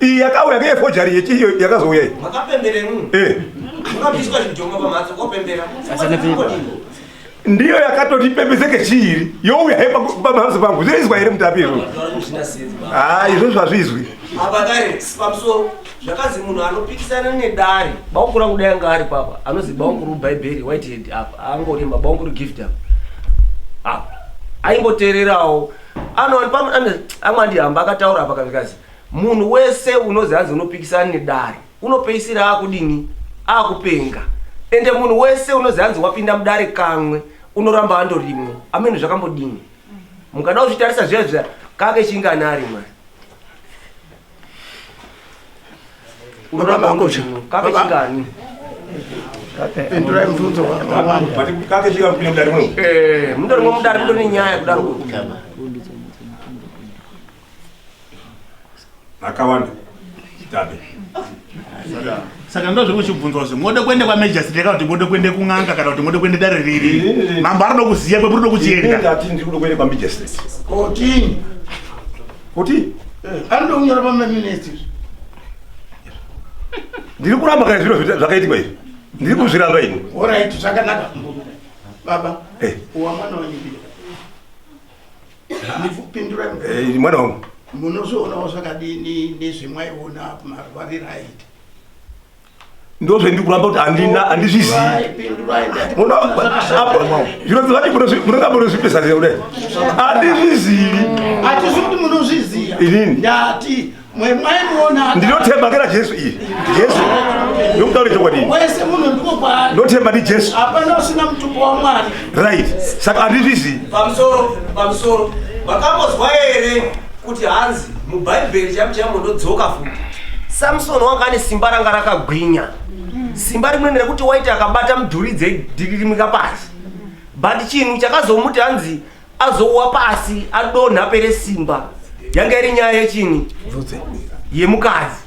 Iyi yakauya ngeyefojari yechiyo yakazouya iyi. Makapembera imwimwi? Eh. Makabviswa zvidhoma pamhatso kopembera. Ndiyo yakatoti pembezeke chiiri youya he pamhatso pangu zvinoizwa here mutapi izvozvo? Zvina senzi baba. Ah, izvozvo hazviizwi. Apa kare pamusoro zvakanzi munhu anopikisana nedare baukuru angu dai anga ari papa anozi baukuru bhaibheri whitehead apa angori mabaukuru gift apa apa aimboteererawo amwe andihamba akataura apa kazvikazi munhu wese unozi hanzi unopikisana nedare unopeisira akudini akupenga ende munhu wese unozi hanzi wapinda mudare kamwe unoramba andorimwo amene zvakambodini mukada kuzvitarisa zviya zviya kake chingani ari mani unoramba andorimwo kake chingani Pindurai mubvunzo wangu. Kake chingani kupinda mudare muno? Eh, mundori mudare mundori nenyaya kudaro. Akawanda. Tabe. Saka ndo zvekuchibvunzwa zve mode kuende kwaMajor Street kana kuti mode kuende kun'anga kana kuti mode kuende dare riri. Mambo arikuda kuziya kwepuri kuchienda. Ndati ndiri kuda kuenda kwaMajor Street. 14. 14? Anoda kunyora pamaminitsi. Ndiri kuramba kana zviro zvakaitika izvi. Ndiri kuzviramba ini. Alright, zvakanaka. Baba. Eh. Uwa mwana wenyu. Ndipindurai mubvunzo. Eh, mwana wangu. Munozvionawo zvakadini nezvemwaiona marwariro aita? Ndozvendiri kuramba kuti handina handizvizivi. Pindurai ndati. Zviro zvacho munonga munozvipesanisa kudai. Handizvizivi. Hatisi kuti munozviziva. Inini? Ndati mwemwaimuona. Ndinothemba ngera Jesu iyi. Jesu. Ndokutaura chokwadi. Wese munhu ndiko kwaari. Ndothemba ndi Jesu. Hapana usina mutupo waMwari. Right. Saka handizvizivi. Pamusoro, pamusoro. Makambozwa here kuti hanzi mubhaibheri chaimo chaimo ndodzoka futi. Samson wanga ane simba ranga rakagwinya. Simba rimweni rekuti waiti akabata mudhuri dzeidirimika pasi. But chinhu chakazomuti hanzi azowa pasi adonha pere simba. Yanga iri nyaya yechini? Yemukadzi.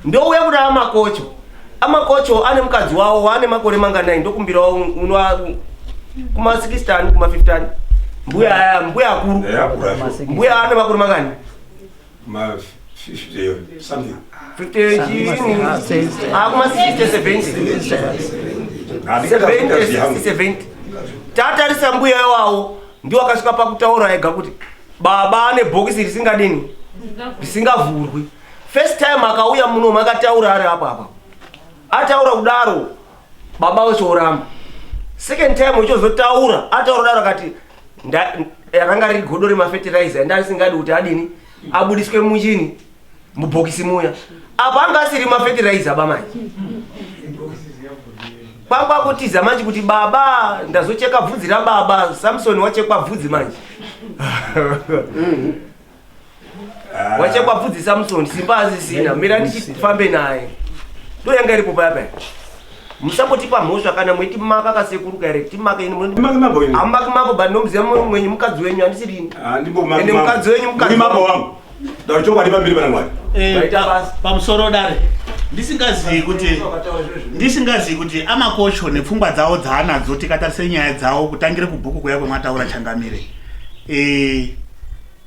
Ndouya kuda amakocho. Amakocho ane mukadzi wawo ane makore manganai ndokumbirawo unwa kuma 60 ani kuma 50 ani. Mbuya aya mbuya akuru. Mbuya ane makore mangani? Ma 50 something. 50 chini. Ah kuma 60 70. 70 70. Tatarisa mbuya wawo ndiwo akasvika pakutaura ega kuti baba ane bhokisi risingadini risingavhurwi. First time akauya muno makataura ari apa apa. Ataura kudaro baba vachioramba. Second time uchizotaura ataura kudaro akati ranga riri godo remafetiraiza enda risingadi kuti adini abudiswe muchini mubhokisi muya. Apa anga asiri mafetiraiza ba manje. Kwangwa kutiza manje kuti baba ndazocheka bvudzi rababa Samson wachekwa bvudzi manje. Wachekwa bvudzi Samson simba asisina mira ndichifambe naye. Ndo yanga iripo paya paya. Musambotipa mhosva kana mwetimaka kasekuru kaere timaka ini amumaki mambo but nomuziva mwenyu mukadzi wenyu handisi rini. Ende mukadzi wenyu mukadzi mambo wangu. Ndachokwadi pamberi pana Mwari. Eh, pamusoro dare ndisingazivi kuti ndisingazivi kuti amakocho nepfungwa dzawo dzaanadzo tikatarise nyaya dzawo kutangire kubhuku kuya kwemataura changamire e,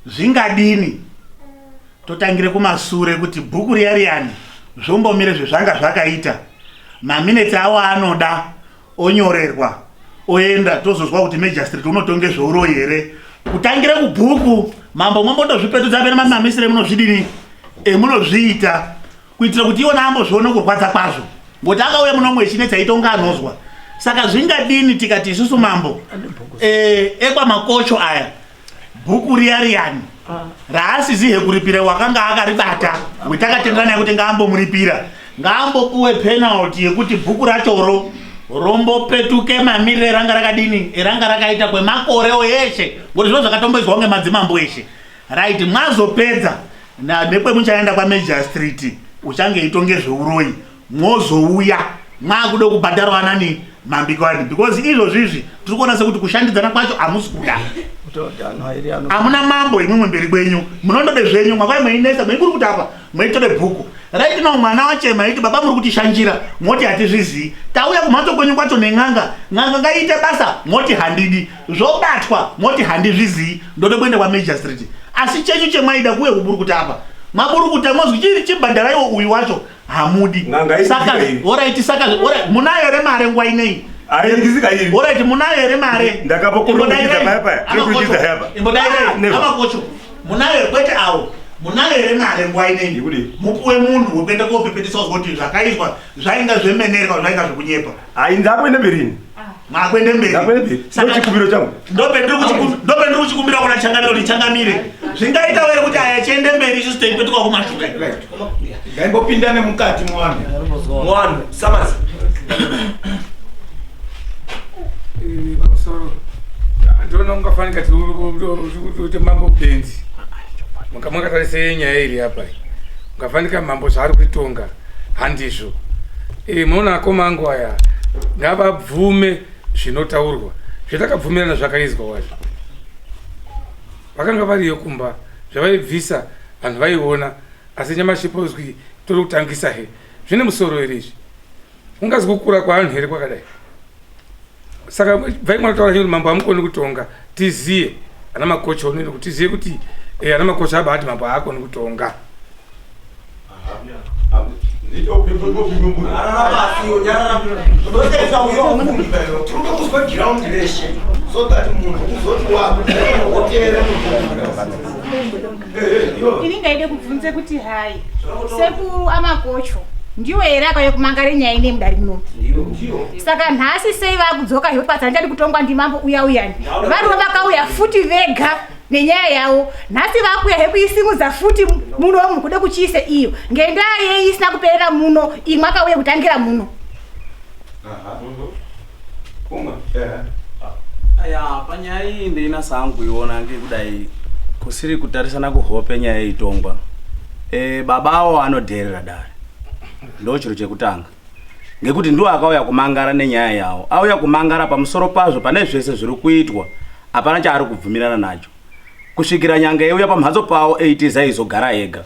zvingadini totangire kumasure kuti bhuku riya riyani zvombomire zvezvanga zvakaita maminetsi awo anoda onyorerwa oenda tozozwa kuti magistrate unotonge zveuroyi here kutangire kubhuku mambo mombotozvipetudza pene mamamisire munozvidini emunozviita kuitira kuti iwona ambozvione kurwadza kwazvo ngokuti akauya muno mwechinetsa itonga anozwa saka zvingadini tikati isusu mambo eh, ekwamakocho aya bhuku riya riyani raasizihe kuripira wakanga akaribata wetakatenderana yekuti ngaambomuripira ngaambopuwe penalty yekuti bhuku rachoro rombopetuke mamirire ranga rakadini ranga rakaita kwemakorewo eshe ngokuti zvino zvakatomboizwa kunge madzimambo eshe right mwazopedza nekwemuchaenda kwamajor street uchange itonge zveuroyi mozouya mwakuda kubhadharwa nani mambiko ani because izvozvi izvi tiri kuona sekuti kushandidzana kwacho hamusi kuda hamuna mambo imwimwe mberi kwenyu munondode zvenyu mwakwai mweinetsa mweikuri kuti apa mweitode bhuku right now mwana wachema iti baba muri kutishanjira moti hatizvizii tauya kumhatso kwenyu kwacho nen'anga n'anga ngaiite basa moti handidi zvobatwa moti handizvizii ndode kuenda kwamajor street asi chenyu chemwaida kuye kuburukuta apa maburukuta mozwi chiri chibhadharaiwo uyu wacho hamudi saka orit saka orit munayo here mare nguva inei orit munayo here mare imbodairai amakocho munayo kwete awo munayo here mare nguva inei mupuwe munhu wekuenda kopepetesa kuti zvakaizwa zvainga zvemene here kana zvainga zvekunyepa ndakuenda mberi ini makuende mberi chikumbiro changu ndopendiri kuchikumbira kuna changamire kuti changamire zvingaita were kuti aya chiende mberi isusu teipetuka kumashure ngaimbopinda nemukati mwana mwana samas eh, pamusoro ndinoona ungafanika tiuite mambo benzi makatarisa nyaya iri apa ungafanika mambo zvaari kutitonga handizvo e, munoona akoma angu aya ngavabvume zvinotaurwa zvatakabvumirana zvakaizwa wazvo vakanga variyo kumba zvavaibvisa vanhu vaiona asi nyamashi pozwi tori kutangisa he zvine musoro here izvi ungazi kukura kwaanhu here kwakadai saka bvai mwataura kuti mambo hamukoni kutonga tiziye ana makocha onini kuti tiziye kuti eh, ana makocha abaati mambo haakoni kutonga Ini ndaide kubvunze kuti hai sekuru amakocho ndiwo here akauya kumangare nyaya ine mudari muno saka nhasi sei vakudzoka zvokuti patsandichadi kutongwa ndimambo uya uyani varivo vakauya futi vega nenyaya yavo nhasi vakuya hekuisimudza futi munomu kude kuchiise iyo ngendaa yei isina kuperera muno imwe akauya kutangira muno Aya, panyaya iyi ndina sangu kuiona ngekudai kusiri kutarisana kuhope nyaya itongwa. E, baba awo anodherera dare. Ndo chiro chekutanga. Ngekuti ndiwo akauya kumangara nenyaya yawo. Auya kumangara pamusoro pazvo pane zvese zviri kuitwa. Hapana chaari kubvumirana nacho. Kusvikira nyanga yeuya pamhatso pawo eitiza izogara ega.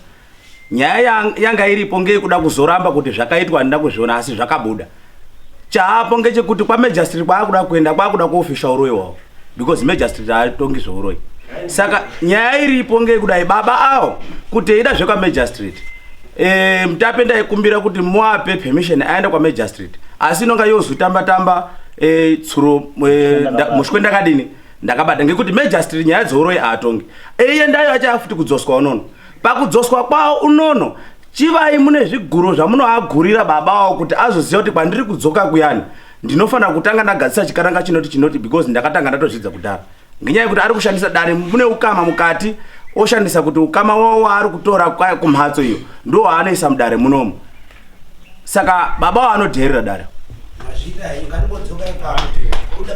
Nyaya yanga iripo ngeyekuda kuzoramba kuti zvakaitwa handina kuzviona asi zvakabuda. Chaapo ngechekuti kwamajustry kwaakuda kuenda kwaakuda kuofisha uroyi hwavo because magistrate haatongi zveuroyi. Saka nyaya iripo ngeyekudai baba awo kuti eida zvekwamagistrate e, mutape ndaikumbira kuti muape permission aende kwamagistrate asi inonga yozotamba tamba e, tsuro e, mushwe ndakadini ndakabata ngekuti magistrate nyaya dzeuroyi haatongi eiendayo achaya futi kudzoswa unono Pakudzoswa kwawo unono, chivai mune zviguro zvamunoagurira baba awo kuti azoziva kuti kwandiri kudzoka kuyani ndinofanira kutanga ndagadzisa chikaranga chinoti chinoti because ndakatanga ndatozvidza kudhara ngenyaya yekuti ari kushandisa dare mune ukama mukati oshandisa kuti ukama wawo waari kutora kumhatso iyo ndo waanoisa mudare munomu saka baba wawo anodheerera dare Mazvita henyu ngatimbodzoka ipapo.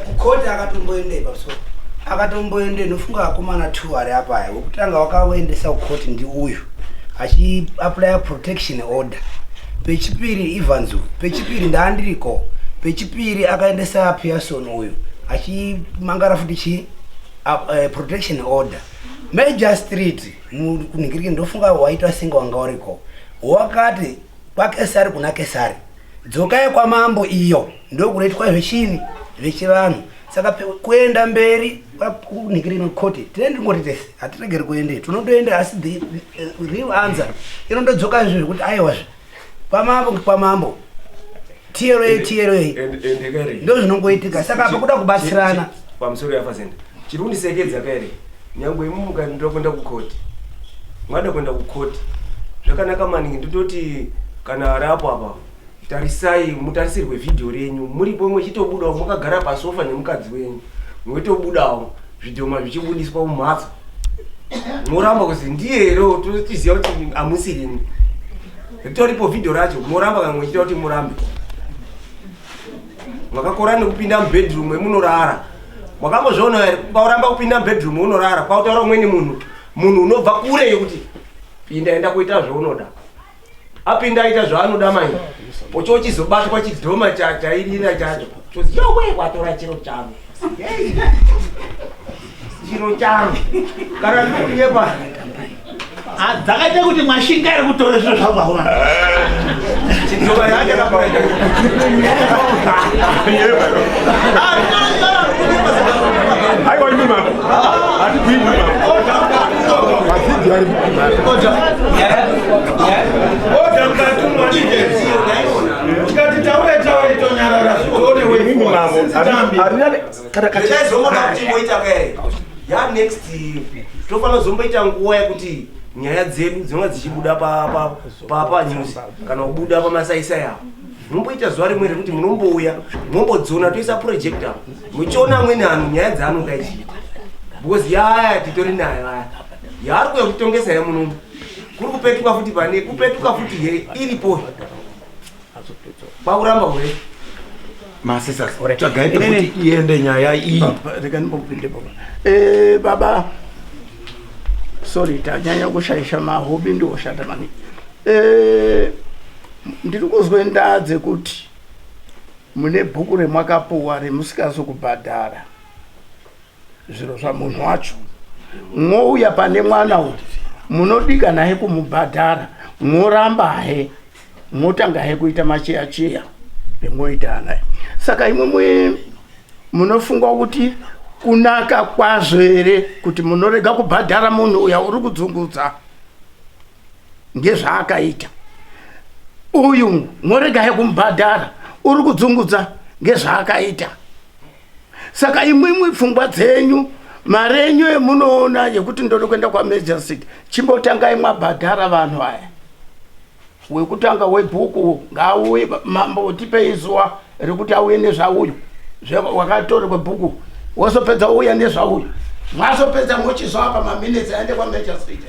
Kukoti akatomboendei pamusoro. Akatomboendei nofunga vakomana two ari apa aya. Wekutanga wakaendesa kukoti ndi uyu achiaplya protection order. Pechipiri Evans uyu. Pechipiri ndaandiriko. Pechipiri akaendesa Pearson uyu achimangara futi chi protection order. Major Street kunhingiriki ndofunga waita senge wanga uriko. Wakati kwaKesari kuna Kesari. Dzokai kwamambo iyo ndokunoitwa zvechini zvechivanhu. Saka kuenda mberi kunhingiriki koti tine ndingoti tese hatiregeri kuende tinotoenda asi the real answer inondodzoka zve zvekuti aiwa zve kwamambo kwamambo TLA TLA ndozvinongoitika saka apa kuda kubatsirana pamusoro yafazenda chiri kundisekedza ka here nyangwe imi mukandoda kuenda kukoti mwada kuenda kukoti zvakanaka maningi ndototi kana arapo apa tarisai mutarisirwe vhidhiyo renyu muripo mwechitobudawo mwakagara pasofa nemukadzi wenyu mwetobudawo zvidhoma zvichibudiswa mumhatso moramba kuzi ndiye here totiziva kuti hamusirini ritoripo vhidhiyo racho moramba kana mwechiita kuti murambe makakora nekupinda mubedroom emunorara makambozviona here kwauramba kupinda mubedroom unorara kwautaura umweni munhu munhu unobva kure yekuti pinda enda kuita zvaunoda apinda aita zvaanoda manje pochochizobatwa chidhoma chairira chacho chozi yowe watora chiro changu chiro changu kana ndikunyepa ah, dzakaita kuti mwashinga iri kutora zviro zvangu aona chidhoma yacho Aiwa imi mambo. Hatibviri mambo. Mavhidhiyo ari Oda mukati tikati taure taure tonyarara tione Imi mambo. Ndaizoona kuti moita kae. Ya next tofanira kuzomboita nguva yekuti nyaya dzedu dzinonga dzichibuda pa pa pa pa news kana kubuda pamasaisai apo. Munomboita zuva rimwe rekuti munombouya mombodzona toisa projector muchiona amweni anhu nyaya dzaanonga achiita because yaya titori nayo aya yaari kuya kutongesa ya munomu kuri kupetuka futi pane kupetuka futi here iripo kwakuramba hure masisas tsvagai pekuti iende nyaya iyi rega ndimbopinde baba eh, baba sorry tanyanya kushaisha mahobi ndioshata maningi eh, ndiri kuzwe ndaa dzekuti mune bhuku remwakapuwa remusikazi kubhadhara zviro zvamunhu wacho mwouya pane mwana uyu munodika naye kumubhadhara mworamba he mwotanga he kuita macheya cheya emwoita anaye saka imwimwi munofunga kuti kunaka kwazvo here kuti munorega kubhadhara munhu uya uri kudzungudza ngezvaakaita uyu morega yekumubhadhara uri kudzungudza ngezvaakaita saka imwimwi pfungwa dzenyu mari yenyu yemunoona yekuti ndode kuenda kwamajor city chimbotangai mwabhadhara vanhu aya wekutanga webhuku ngaauye mambo tipei zuva rekuti auye nezvauyo wakatorerwa bhuku wozopedza uya nezvauyo mwazopedza mochizoapa maminitsi aende kwamajor city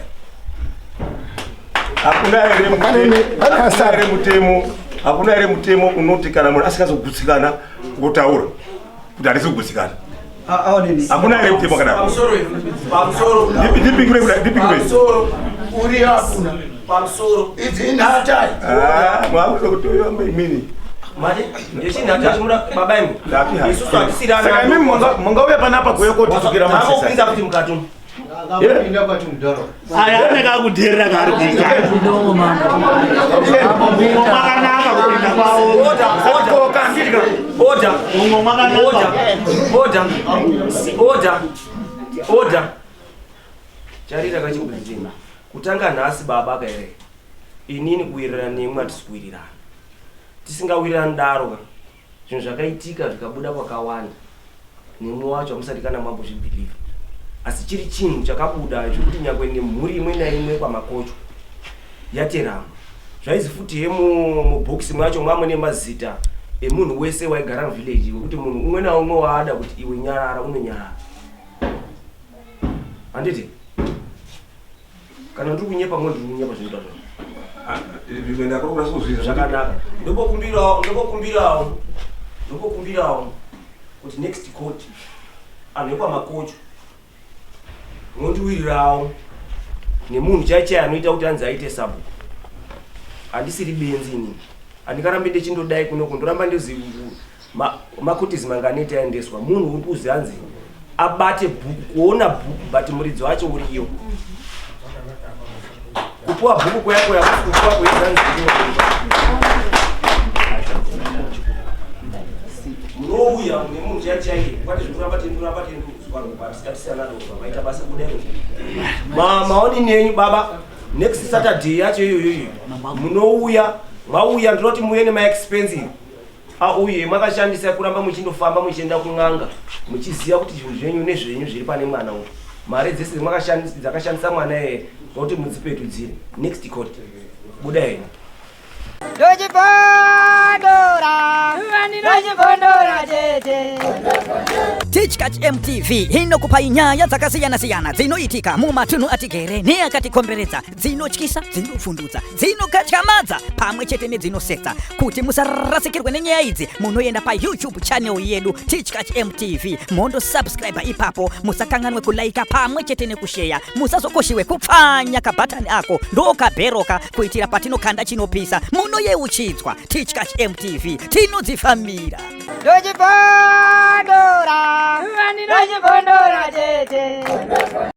hakuna here mutemo hakuna here mutemo unoti kana munhu asingazogutsikana kutaura kuti handisi kugutsikana hakuna here mutemo kana ndipingure ndipingure uri hakuna pamusoro idzi inhata ah, mwakuda kutoyamba imini saka imi mungauya panapa kuuya kotitukira masisa kuti mukati umu aya anenge akudherera kaari kuita mwakanaka kupinda kwavo umwe mwakanaka oda charira kachikudzima kutanga nhasi baba kaere inini kuwirirana nemwi hatisi kuwirirana tisingawirirani daro ka zvinhu zvakaitika zvikabuda kwakawanda nemwi wacho hamusati kana mambozvibhilivha asi chiri chinhu chakabuda zvekuti nyangwe nemhuri imwe naimwe kwamakocho yaterama zvaizi futi he mubhokisi mwacho mwamune mazita emunhu wese waigara muvillage wekuti munhu umwe naumwe waada kuti iwe nyarara unonyarara handiti kana ndiri kunyepa ngo ndiri kunyepa zvinoita zvavo ah, zvakanaka ndobokumbirawo ndobokumbirawo ndobokumbirawo kuti next court anhu ekwamakocho mondiwirirawo nemunhu chai chai anoita kuti anzi aite sabhuku handisiri benzi inini handingarambe ndechindodai kuno kundoramba ndozi Makotizi mangani taendeswa munhu uri kuzi hanzi abate bhuku kuona bhuku but muridzi wacho uriyo kupuwa bhuku kuya kuya kupuwa kuizanzi munouya mune munhu chai chaiye kwati zvekuramba tenduramba tenduzwarobatisikatisanadova maita basa kudai maonini enyu baba next saturday yacho iyoyoyo munouya mauya ndinoti muuye nemaexpensive auye makashandisa kuramba muchindofamba muchienda kun'anga muchiziva kuti zvinhu zvenyu nezvenyu zviri pane mwana uyu mari dzese dzakashandisa mwana iyeye nokuti mudzipetudzire next court buda henyu Tichkach MTV inokupai nyaya dzakasiyana-siyana dzinoitika mumatunhu atigere neakatikomberedza dzinotyisa dzinovhundutsa dzinokatyamadza pamwe chete nedzinosetsa kuti musarasikirwe nenyaya idzi munoenda payoutube channel yedu tichkach mtv mondosubscribe ipapo musakanganwe kulaika pamwe chete nekusheya musazokoshiwe kupfanya kabhatani ako ndokabheroka kuitira patinokanda chinopisa munoyeuchidzwa tichkach mtv tinodzifambira Ndochibva!